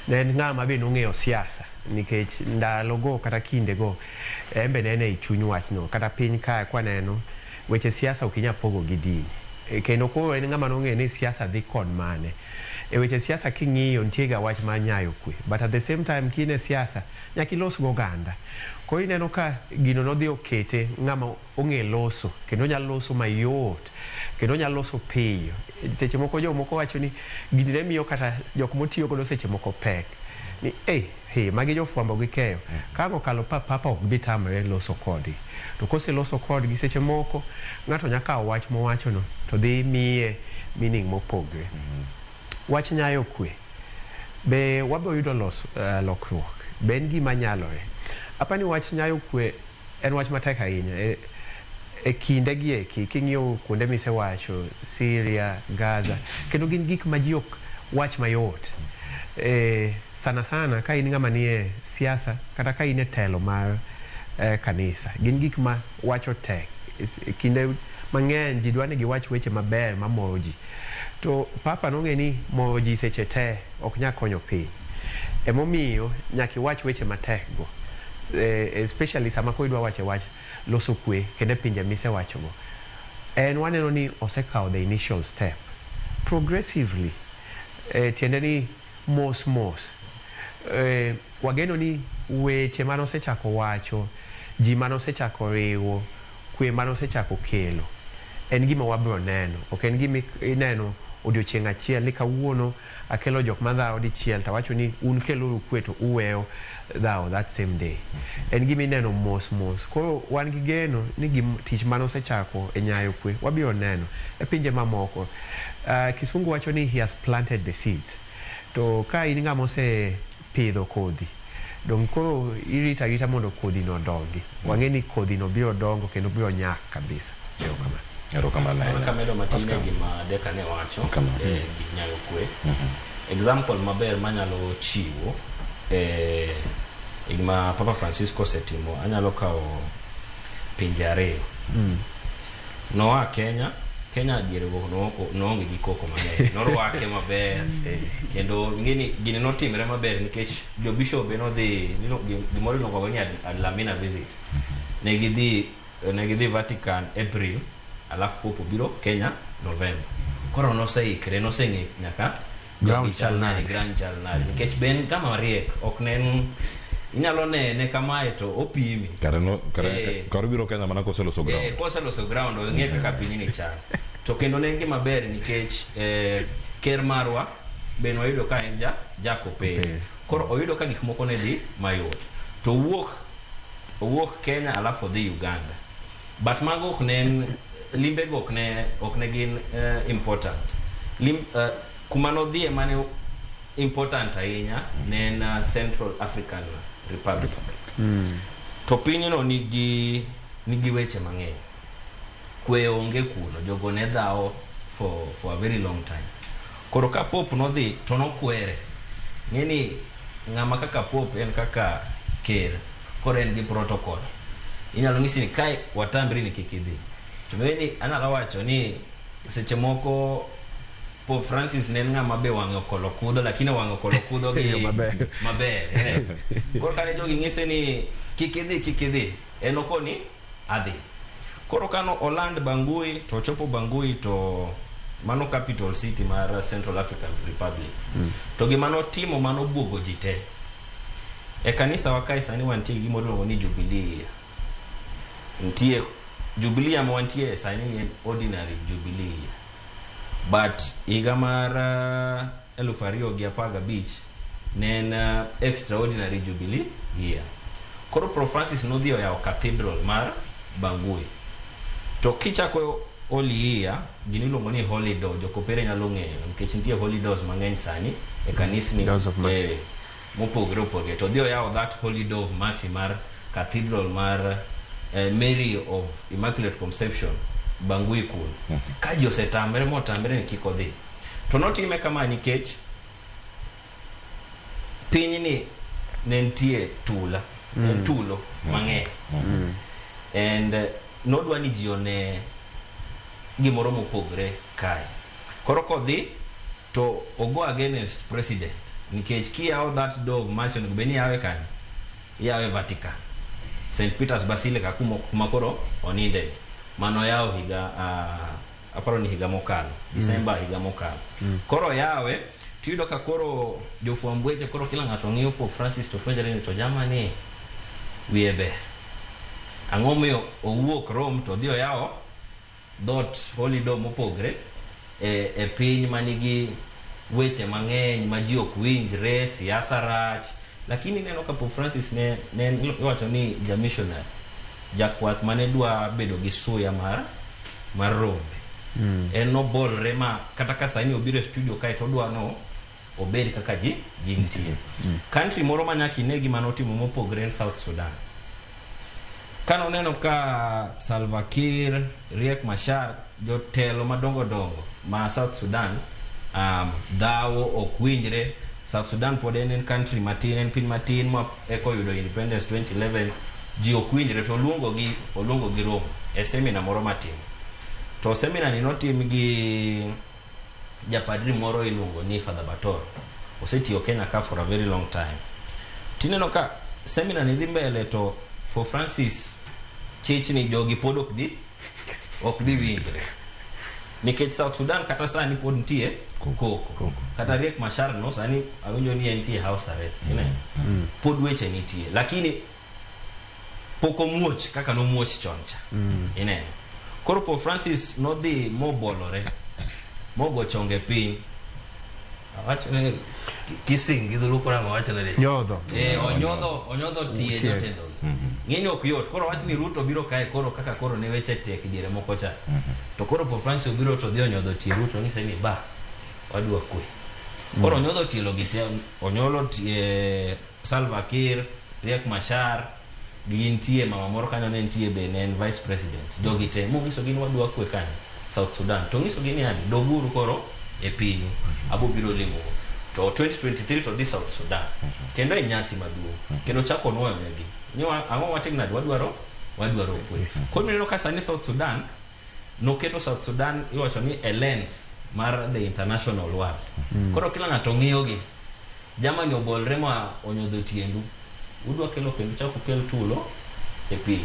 ne en ng'ama be nong'eyo siasa nikech ndalogo kata kindego en be ne en ei chuny wachno. Kata piny kae kwaneno weche siasa ok inyal pogo gi dini. Kendo koro en ng'ama nong'eyo ni siasa dhi kod mane. E weche siasa king'iyo nitie ga wach mar nyayo kwe, but at the same time kin e siasa nyaka ilos go oganda. Koro ineno ka gino nodhi okete ng'ama ong'e loso kendo onyalo loso mayot kendo onyalo loso piyo. Seche moko jomoko wacho ni gini ne miyo kata jok motiyo godo seche moko pek ni hey, magi jofwambo gi keyo ka ang' okalo pa papa ok bi tamre loso kodgi. To koseloso kodgi seche moko ng'ato nya kawo wach mowachono to dhi miye meaning mopogre. Wach nyayo kwe be wabiro yudo lokruok, be en gima nyalore? Apani wach nyayo kwe en wach matek ahinya e kinde gi eki king'iyo kuonde misewacho Syria, Gaza, kendo gin gik ma ji ok wach mayot. Sana sana ka in ng'ama nie siasa kata ka in e telo mar kanisa, gin gik ma wacho tek. Kinde mang'eny ji dwa ni giwach weche maber mamoro ji, to papa nong'e ni moro ji seche te ok nyal konyo piny. Emomiyo nyaka iwach weche matek go, especially sama koro idwa wacho wach loso kwe kendo e pinje misewachogo. En waneno ni osekawo the initial step progressively, tiende ni mos mos. Wageno ni weche mane osechako wacho, ji mane osechako riwo, kwe mane osechako kelo, en gima wabiro neno. Ok en gima ineno odiochieng' achiel ni kawuono akelo jok madhawo dichiel tawacho ni un keluru kwe to uweyo dhawo that same day. En gima ineno mos mos. Koro wan gi geno ni tich mane osechako e nyayo kwe wabiro neno e pinje mamoko. Kisungu wacho ni he has planted the seeds. To ka in ng'ama osepidho kodhi, dong koro irito arita mondo kodhi no odongi. Wang'e ni kodhi no biro dongo kendo biro nyak kabisa. Erokamano.
Erokamano ahinya.
Kamedo matin e gima Deka ne wacho gi nyayo kwe. Example maber manyalo chiwo e gima Papa Francisco osetimo, anyalo kawo pinje ariyo. Noa Kenya, Kenya diere go noonge gi koko mang'eny. Norwake maber. Kendo ing'eni gini notimre maber nikech jo bishop be nodhi gimoro iluongo ni ad limina visit. Ne gidhi Vatican April, alafu Pope obiro Kenya November. Koro noseikre, noseng'e nyaka
ground chal nade.
Ground chal nade. Nikech be en ng'ama riek, ok ne en inyalo nene kamae to opimi.
Kare obiro Kenya mana koseloso ground.
Koseloso ground, ong'e kaka pinyni chal. To kendo ne en gima ber nikech ker marwa be noyudo ka en jakopere. Koro oyudo ka gik moko ne dhi mayot. To owuok Kenya alafu odhi Uganda. But mago ok ne en limbego ok ne gin important. Kuma nodhiye mane important ahinya ne en Central African Republic. To pinyno nigi weche mang'eny. Kwe onge kuno, jogo ne dhawo for a very long time. Koro ka Pope nodhi to nokwere. Ng'eni ng'ama kaka Pope en kaka ker, koro en gi protocol. Inyalo ng'isi ni kae watambri ni kik idhi. To ng'eni anyalo wacho ni seche moko Pope Francis ne en ng'ama be wang'e okolo kudho, lakini wang'e okolo kudho gi
Yo maber.
maber. Koro kane jogi ng'ise ni kik idhi, kik idhi, en okoni adhi. Koro kano oland Bangui to ochopo Bangui to mano capital city mar Central African Republic. To gima notimo mano buogo ji te. E kanisa wa kae sani wantie gi gimoro iluongo ni Jubilee. Nitie Jubilee ma wantie sani en ordinary Jubilee. But higa mar 2015 ne en extraordinary Jubilee year. Koro Pope Francis nodhi oyawo cathedral mar Bangui. To kichako Holy Year, gini iluongo ni Holy Door, jokopere nyalo ng'eyo nikech nitie Holy Doors mang'eny sani e kanisni
Doors of Mercy.
Mopogore opogore. To odhi oyawo that Holy Door of Mercy mar cathedral mar Mary of Immaculate Conception Bangui kuno. Ka ji osetamre motamre ni kik odhi. To notime kama nikech pinyni ne nitie tula, tulo mang'eny. And nodwa ni ji one gimoro mopogre kae. Koro kodhi to ogo against president nikech kiyawo that door of mercy onego bed ni iyawe kanye? Iyawe Vatican. St. Peter's Basilica kuma koro oninde ni. Mano yawo higa aparo ni higa mokalo, December higa mokalo. Koro yawe tiyudo ka koro jofwamb weche koro kila ng'ato ng'iyo Pope Francis to penjore ni to jamani wiye ber. Ang'o miyo owuok Rome to odhi oyawo dhoot Holy Door mopogre e piny manigi weche mang'eny ma ji ok winjre, siasa rach. Lakini ineno ka Pope Francis ne iwacho ni ja missionary, jakwath mane dwa bedo gi suya mar rombe. En nobolre ma kata ka sani obiro e studio kae to odwa no obed kaka ji nitie. Country moro ma nyaka ine gima notimo mopogre en South Sudan. Kano neno ka Salva Kiir, Riek Machar, jotelo madongo dongo ma South Sudan dhawo ok winjre. South Sudan pod en country matin, en piny matin ma eko yudo independence 2011, ji ok winjre to oluongo gi romo e seminar moro matin. To seminar ni notim gi japadri moro iluongo ni Father Batoro. Osetiyo Kenya ka for a very long time. Tineno ka seminar ni dhi mbele to Pope Francis chich ni jogi pod ok dhi winjre. Nikech South Sudan kata sani pod nitie koko. Kata Riek Machar no sani awinjo ni entie house arrest. Tineno. Pod weche nitie. Lakini pok omuoch kaka nomuoch chon cha. Ineno. Koro Pope Francis nodhi mobolore mogo chonge piny. Awacho ni kissing gi dholuo koro ang' wacho nade?
Nyodho.
Onyodho tie
Tie.
jotelo gi. Ng'eni ok yot. Koro wach ni Ruto biro kae koro kaka koro ne weche tek diere moko cha. To koro Pope Francis obiro to dhi onyodho tie Ruto ng'ise ni ba wadwa kwe. Koro onyodho tielo gi te onyolo tie Salva Kiir, Riek Machar, gi nitie mama moro kanyo ne nitie be ne en vice president. Jogi te monyiso gi ni wadwa kwe kanyo South Sudan. To nyiso gi ni yani doguru koro e pinyu. Abo biro limou. To 2023 to dhi South Sudan. Kendo e nyasi maduong'. Kendo chako nuoyo negi. Ni ang'o watim nade wadwaro kwe. Koro ineno ka sani South Sudan noketo South Sudan iwacho ni a lens mar the international world. Koro kila ng'ato ng'iyo gi. Germany obolre ma onyodho tiendu. Udwa kelo kendo chako kel tulo e piny.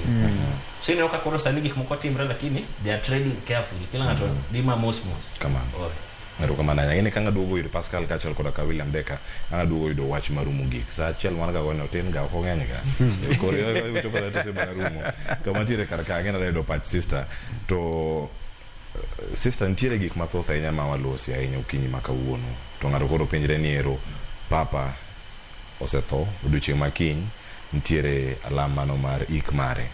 So ineno ka koro sani gik moko timre lakini they are trading carefully. Kila ng'ato dhi ma mos mos.
Kamano.
Ore.
Erokamano ahinya. Ng'eni ka ng'aduogo yudo Pascal kaachiel koda ka William Deka, ang' yudo wach maru mogik. Sa achiel mar ga gono tin ga ok ong'eny ga. Koro chopo sa to mana rumo. Kama ntiere kar ka ang'e yudo pach sister. To sister nitiere gik mathoth ahinya ma walosi ahinya okinyi ma kawuono. To ng'ato koro penjre ni ero papa osetho odiochieng' ma kiny nitiere alam mano mar ik mare.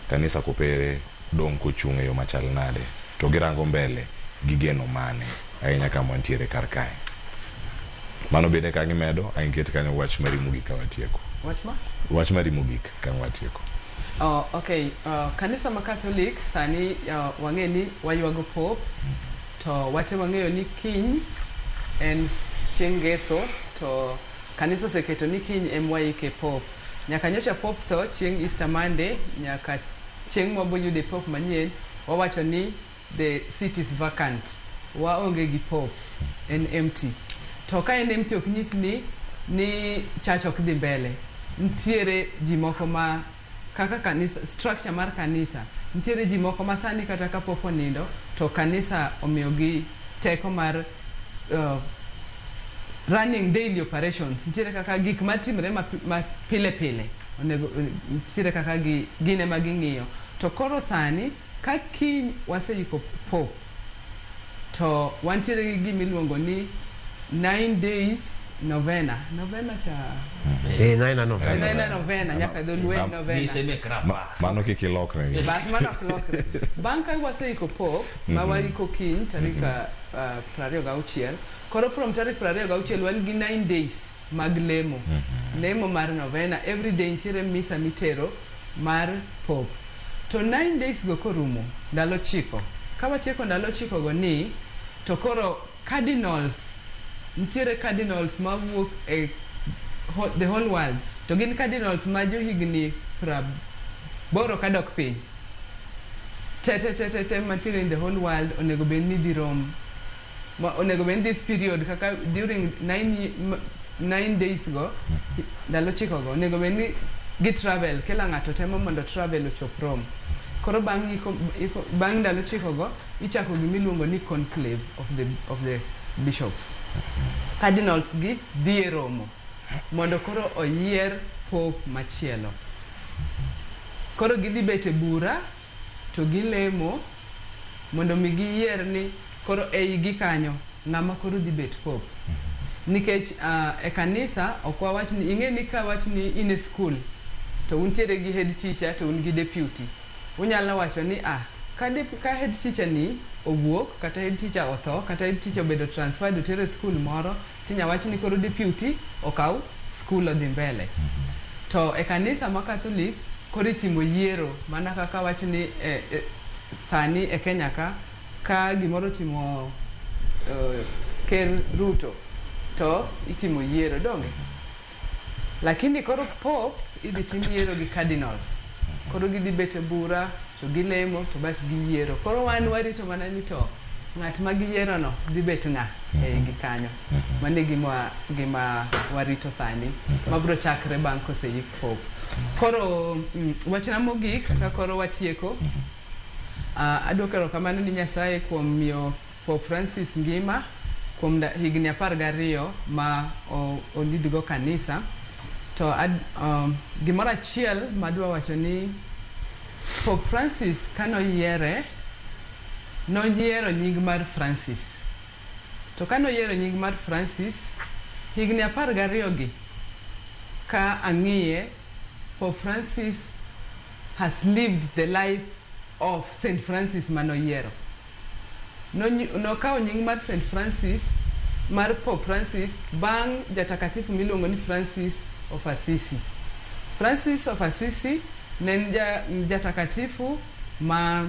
Kanisa kopere dong' kochung' e yo machal nade to girango mbele gi geno mane ahinya kama wantiere kar kae. Mano bende ka gimedo, ainket kanyo wach mari mogik ka watieko.
Wach ma?
Wach mari mogik ka watieko.
Oh, okay. Kanisa ma Catholic sani wang'e ni waywago Pope, to wate wang'eyo ni kiny en chieng' ngeso, to kanisa oseketo ni kiny em waike Pope. Nyaka nyocha Pope tho chieng' Easter Monday, nyaka chieng' mwaboyude Pope manyien, wawacho ni the seat is vacant. Waonge gi Pope, en empty. To ka en empty ok nyis ni church ok dhi mbele. Nitiere ji moko ma kaka kanisa, structure mar kanisa, nitiere ji moko ma sani kata ka Pope onindo, to kanisa omiyogi teko mar running daily operations. Nitiere kaka gik matimre ma pile pile, onego nitiere kaka gin ema ging'iyo. To koro sani, ka kiny waseiko Pope, to wantiere gi gima iluongo ni 9 days novena. Novena cha...
Nine novena.
Nine novena, nyaka dholuo en novena.
Mise mek rapar.
Mano kik ilokre.
Bas, mano ok lokre. Bang' ka waseiko Pope, ma waiko kiny tarik 26, koro from tarik 26 wan gi 9 days mag lemo. Lemo mar novena, every day nitiere misa mitero mar Pope. To 9 days go korumo, ndalo 9. Ka watieko ndalo 9 go ni, to koro cardinals, nitiere cardinals mawuok e the whole world. To gin cardinals ma johigni 80 kadok piny. Te te te te te mantiere in the whole world onego bed ni dhi rom. Ma onego bed ni this period kaka during 9 days go, ndalo 9 go, onego bed ni gi travel, kila ng'ato temo mondo travel ochop Rome. Koro bang' ndalo 9 go, ichako gima iluongo ni conclave of the bishops. Cardinals gi dhi e romo mondo koro oyier Pope machielo. Koro gidhi bet e bura to gilemo mondo mi giyier ni koro ei gi kanyo ng'ama koro dhi bet Pope. Nikech e kanisa ok wawach ni, ing'e ni ka wach ni in e school to untiere gi head teacher to un gi deputy. Unyalo wacho ni ka head teacher ni owuok, kata head teacher otho, kata head teacher obedo transferred otere school moro, tinya wach ni koro deputy okaw school odhi mbele. To e kanisa ma Catholic koro itimo yiero mana kaka wach ni sani e Kenya ka gimoro timo Ker Ruto to itimo yiero donge. Lakini koro Pope idhi tim yiero gi cardinals. Koro gidhi bet e bura to gilemo to bas giyiero. Koro wan warito mana ni to ng'at ma giyiero no dhi bet ng'a e igi kanyo. Mano e gima warito sani mabiro chakre bang' koseik Pope. Koro wachna mogik ka koro watieko, adwoko erokamano ni Nyasaye kuom miyo Pope Francis ngima kuom higni 12 ma olidgo kanisa. To gimoro achiel madwa wacho ni Pope Francis kanoyiere, noyiero nying mar Francis. To kanoyiero nying mar Francis, higni 12 gi ka ang'iye, Pope Francis has lived the life of Saint Francis manoyiero. Nokawo nying mar Saint Francis, mar Pope Francis, bang' jatakatifu miluongo ni Francis of Assisi. Francis of Assisi ne en jatakatifu ma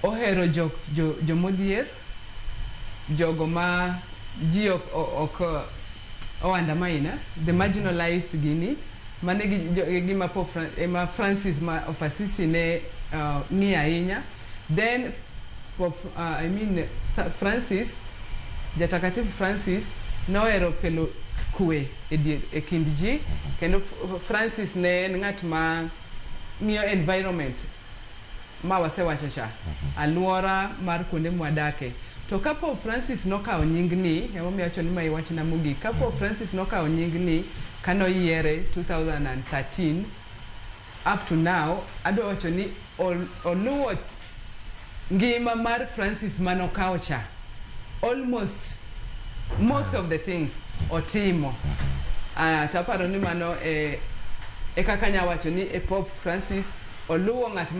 ohero jomodhier, jogo ma ji ok o-undermine, the marginalized gini, mane gima Pope ema Francis ma of Assisi ne ng'iyo ahinya. Then Pope, I mean, Francis, jatakatifu Francis nohero kelo kwe e kind ji, kendo Francis ne en ng'at ma ng'iyo environment ma wasewacho cha, alwora mar kuonde mwadake. To ka Pope Francis nokawo nying ni, emomiyo awacho ni ma iwachna mogik, ka Pope Francis nokawo nying ni kanoyiere 2013 up to now, adwa wacho ni oluwo ngima mar Francis manokawo cha. Almost most of the things otimo. To aparo ni mano e kaka anya wacho ni e Pope Francis oluwo ng'at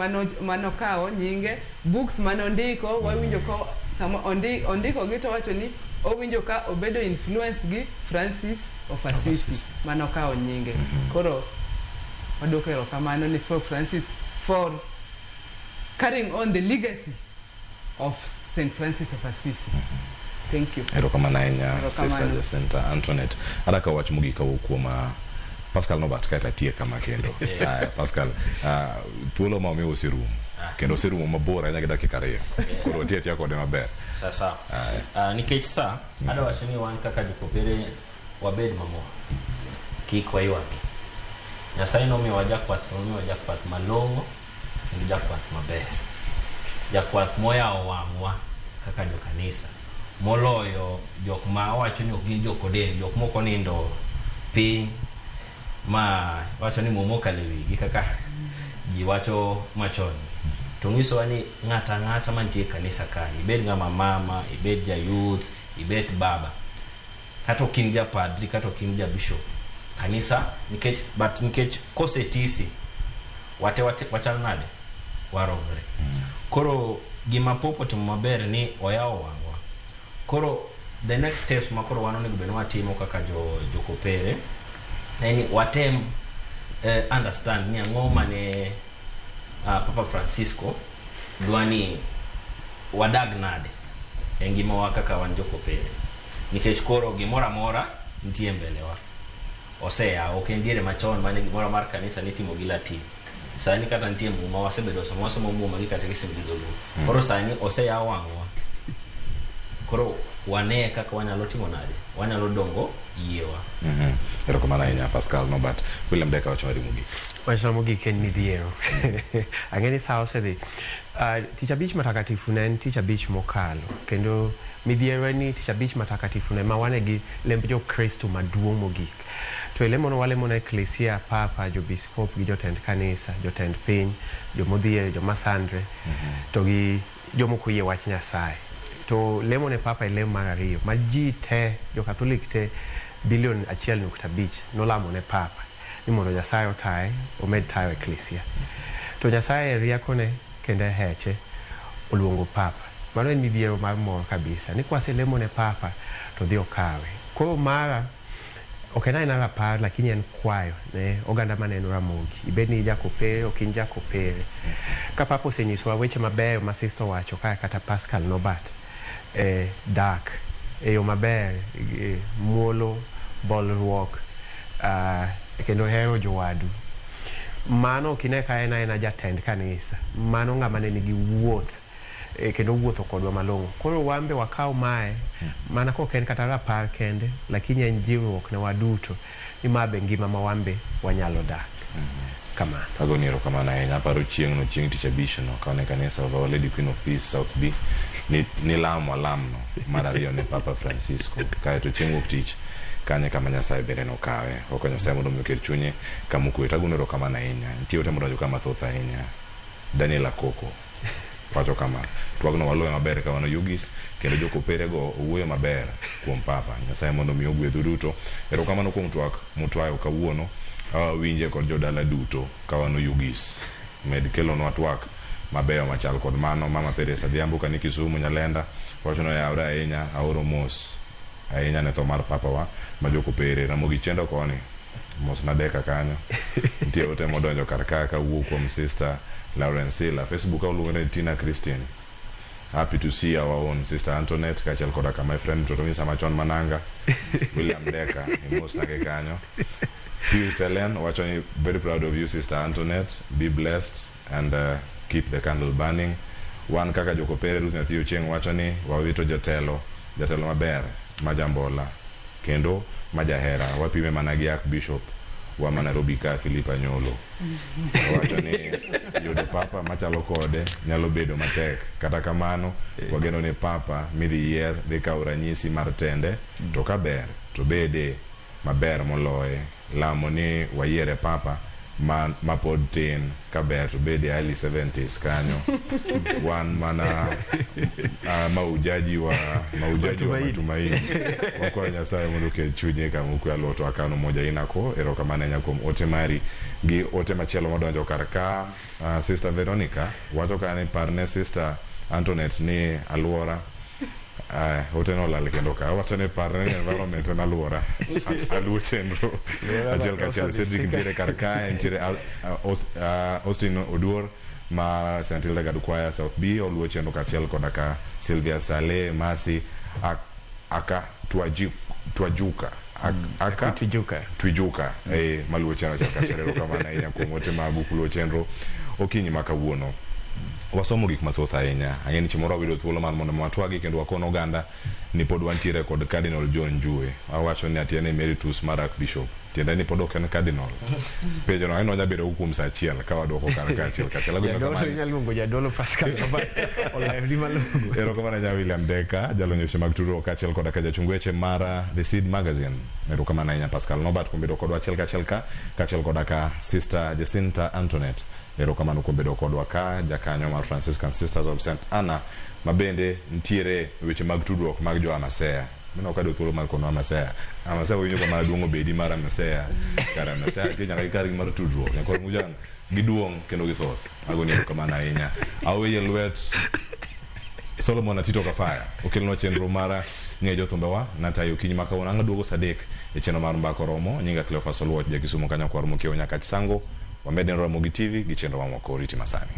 manokawo nyinge, books manondiko, wawinjo ko sama ondiko gi to wacho ni Owinjo ka obedo influence gi Francis of Assisi manokawo nyinge. Koro waduoko erokamano ni Pope Francis for carrying on the legacy of St. Francis of Assisi. Thank you.
Erokamano ahinya.
Erokamano.
Sister Jacinta Antoinette, adaka wach mogik kawuok kuom Pascal Nobat kaeto atiek kama kendo. Aya, Pascal, thuolo ma omiwa oserumo kendo oserumo mabor ahinya gi dakika 2, koro wati atiya kode maber.
Sasa nikech sa adwa wacho ni wan kaka jokopere wabed mamor, kik waywagi. Nyasaye nomiyowa jakwath, to nomiyowa jakwath malong'o kendo jakwath maber, jakwath moyawo wang'wa kaka jokanisa moloyo jok ma wacho ni ok gin jokoden, jok moko nindo piny ma wacho ni muma okalo e wigi kaka ji wacho machon. To nyisowa ni ng'ato ang'ata mantie e kanisa kae, ibed ng'ama mama, ibed ja youth, ibed baba, kata ok in japadri, kata ok in ja bishop, kanisa nikech but nikech kosetisi wate, wate wachal nade, waromre. Koro gima Pope otimo maber ni oyawo wang'wa. Koro the next steps ma koro wan onego bed ni watimo kaka jo jokopere en ni watem understand ni ang'o mane Papa Francisco dwa ni wadag nade e ngimawa kaka wan jokopere, nikech koro gimoro amora nitie mbelewa oseyawo. Ok en diere machon mane gimoro mar kanisa nitimo gi Latin. Sani kata nitie muma, wasebedo sama wasomo muma gi katekism gi dholuo. Koro sani oseyaw wang'wa, koro wane kaka wanyalo timo nade, wanyalo dongo yiewa.
Erokamano ahinya, Pascal Nobat. William Deka, wach mari mogik.
Wachna mogik en midhiero. Ang'e ni sa osedhi. Tich abich matakatifu ne en tich abich mokalo, kendo midhiero en ni tich abich matakatifu ne ma wane gi lemb jokristo maduong' mogik. To e lemono walemo ne eklesia, papa, jobiskop gi jotend kanisa, jotend piny, jomodhier, joma sandre, to gi jomok oyie wach Nyasaye. To lemo ne papa e lemo mar ariyo ma ji te, jo-Katholik te bilion 1.5 nolamo ne papa ni mondo Nyasaye otaye, omed tayo eklesia. To Nyasaye e riekone kendo e heche oluongo papa. Mano en midhiero mar mor kabisa ni kwaselemo ne papa to dhi okawe. Koro mara ok en aena rapar, lakini en kwayo ne oganda maneno Ramogi. Ibed ni jakopere, ok in jakopere. Ka papa osenyisowa weche mabeyo ma sister owacho kae kata Pascal Nobat, dak e yo maber, muolo, bolruok, kendo hero jowadu. Mano ok ine ka en aena jatend kanisa. Mano ng'ama ne nigi wuoth kendo wuotho kodwa malong'o. Koro wan be wakaw mae mana kok en kata rapar kende, lakini en jiwruok ne waduto ni ma be ngima ma wan be wanyalo dak. Kamano.
Agoni erokamano ahinya. Aparo chieng'no, chieng' tich abich no, ka wan e kanisa of Our Lady Queen of Peace, South B, ni nilamo alamno mar ariyo ne Papa Francisco. Kaeto chieng' wuok tich, kanye kama Nyasaye bende nokawe. Wakwayo Nyasaye mondo omi oket chunye kama okwe. To agoni erokamano ahinya. Nitie ote modonjo ka mathoth ahinya. Daniel Akoko wacho kama, twagno waluwe maber ka wan Oyugis, kendo jokoperego owuoyo maber kuom Papa. Nyasaye mondo omi ogwedhu duto. Erokamano kuom twak mutwayo kawuono. Awinje kod jodala duto ka wan Oyugis. Med kelonwa twak mabeyo machal kod mano. Mama Perez Adhiambo kani Kisumu Nyalenda wacho ni oyawre ahinya, aoro mos ahinya ne tho mar papa wa ma jokopere. Ramogi Chendo koni mos na Deka kanyo. Nitie ote modonjo kar ka kawuok kuom Sister Lawrence Sila. Facebook ka oluongo ni Tina Christine. Happy to see our own Sister Antoinette kaachiel koda ka my friend mtoto misa machon Mananga William Deka imos nage kanyo. Pius Ellen wacho ni very proud of you, Sister Antoinette, be blessed and keep the candle burning. Wan kaka jokopere, Ruth Nyathi Ochieng wacho ni wawito jatelo, jatelo maber ma jambola kendo ma jahera, wapime mana gi Archbishop wa ma Nairobi ka Philip Anyolo. Owacho ni yudo papa machalo kode nyalo bedo matek, kata kamano wageno ni papa midhi yier dhi kawo ranyisi mar tende, to kaber to bede maber moloye. Lamo ni wayiere papa ma pod tin, kaber to bede early 70s kanyo. Wan mana maujaji wa Matumaini. Wakwayo Nyasaye mondo oket chunye kama okwe. Alot akano moja inako. Erokamano ahinya kuom ote mari gi ote machielo modonjo kar ka. Sister Veronica wacho ka ni parne Sister Antoinette ni aluora Aya, ote no olal kendo ka. Awacho ni parne ni environment en aluora. Aluo chenro. Achiel kachiel Cedric nitiere kar kae, nitiere Austin Oduor ma St. Hildegard Choir South B oluo chenro kaachiel koda ka Sylvia Sale Masi aka Twajuka aka
Twijuka.
Twijuka maluo chenro achiel kachiel. Erokamano ahinya kuom ote magu kuluo chenro okinyi ma kawuono. Wasomo gik mathoth ahinya. Ang'e ni chieng' moro wayudo thuolo mar mondo watwagi kendo wakon oganda ni pod wantiere kod Cardinal John Njue. Wawacho ni ati en emeritus mar Archbishop. Tiende ni pod ok en cardinal. Penjo no ang'e ni wanya bedo go kuom saa achiel ka waduoko kar ka achiel kachiel. Agoyo
Jadolo
erokamano.
inyalo luongo jadolo Pascal Robert olerni malong'o.
Erokamano ahinya William Deka, jalony weche mag tudruok kaachiel koda ka jachung weche mar The Seed Magazine. Erokamano ahinya Pascal Norbert kuom bedo kodwa achiel kachiel ka, kaachiel koda ka Sister Jacinta Antoinette. Erokamano kuom bedo kodwa ka, jakanyo mar Franciscan Sisters of St. Anna, ma bende nitiere weche mag tudruok mag jo Amasea. Mino ok adwa thuolo mar kono Amasea. Amasea winjo kama duong' obedi mar Amasea. Kar Amasea nitie nyaka gi kargi mar tudruok. Nyaka Mujang giduong' kendo githoth. Agoni erokamano ahinya. Aweye lwet Solomon Atito Kafaya okelnwa chenro mar ng'eyo jothumbewa natayo okinyi ma kawuono ang' aduogo saa adek e chenro mar mbaka oromo nyinga Cleophas Oluoch ja Kisumo kanyo kwar mokiewo nyaka Chisango wamed neno Ramogi TV gi chenro mamoko oriti masani.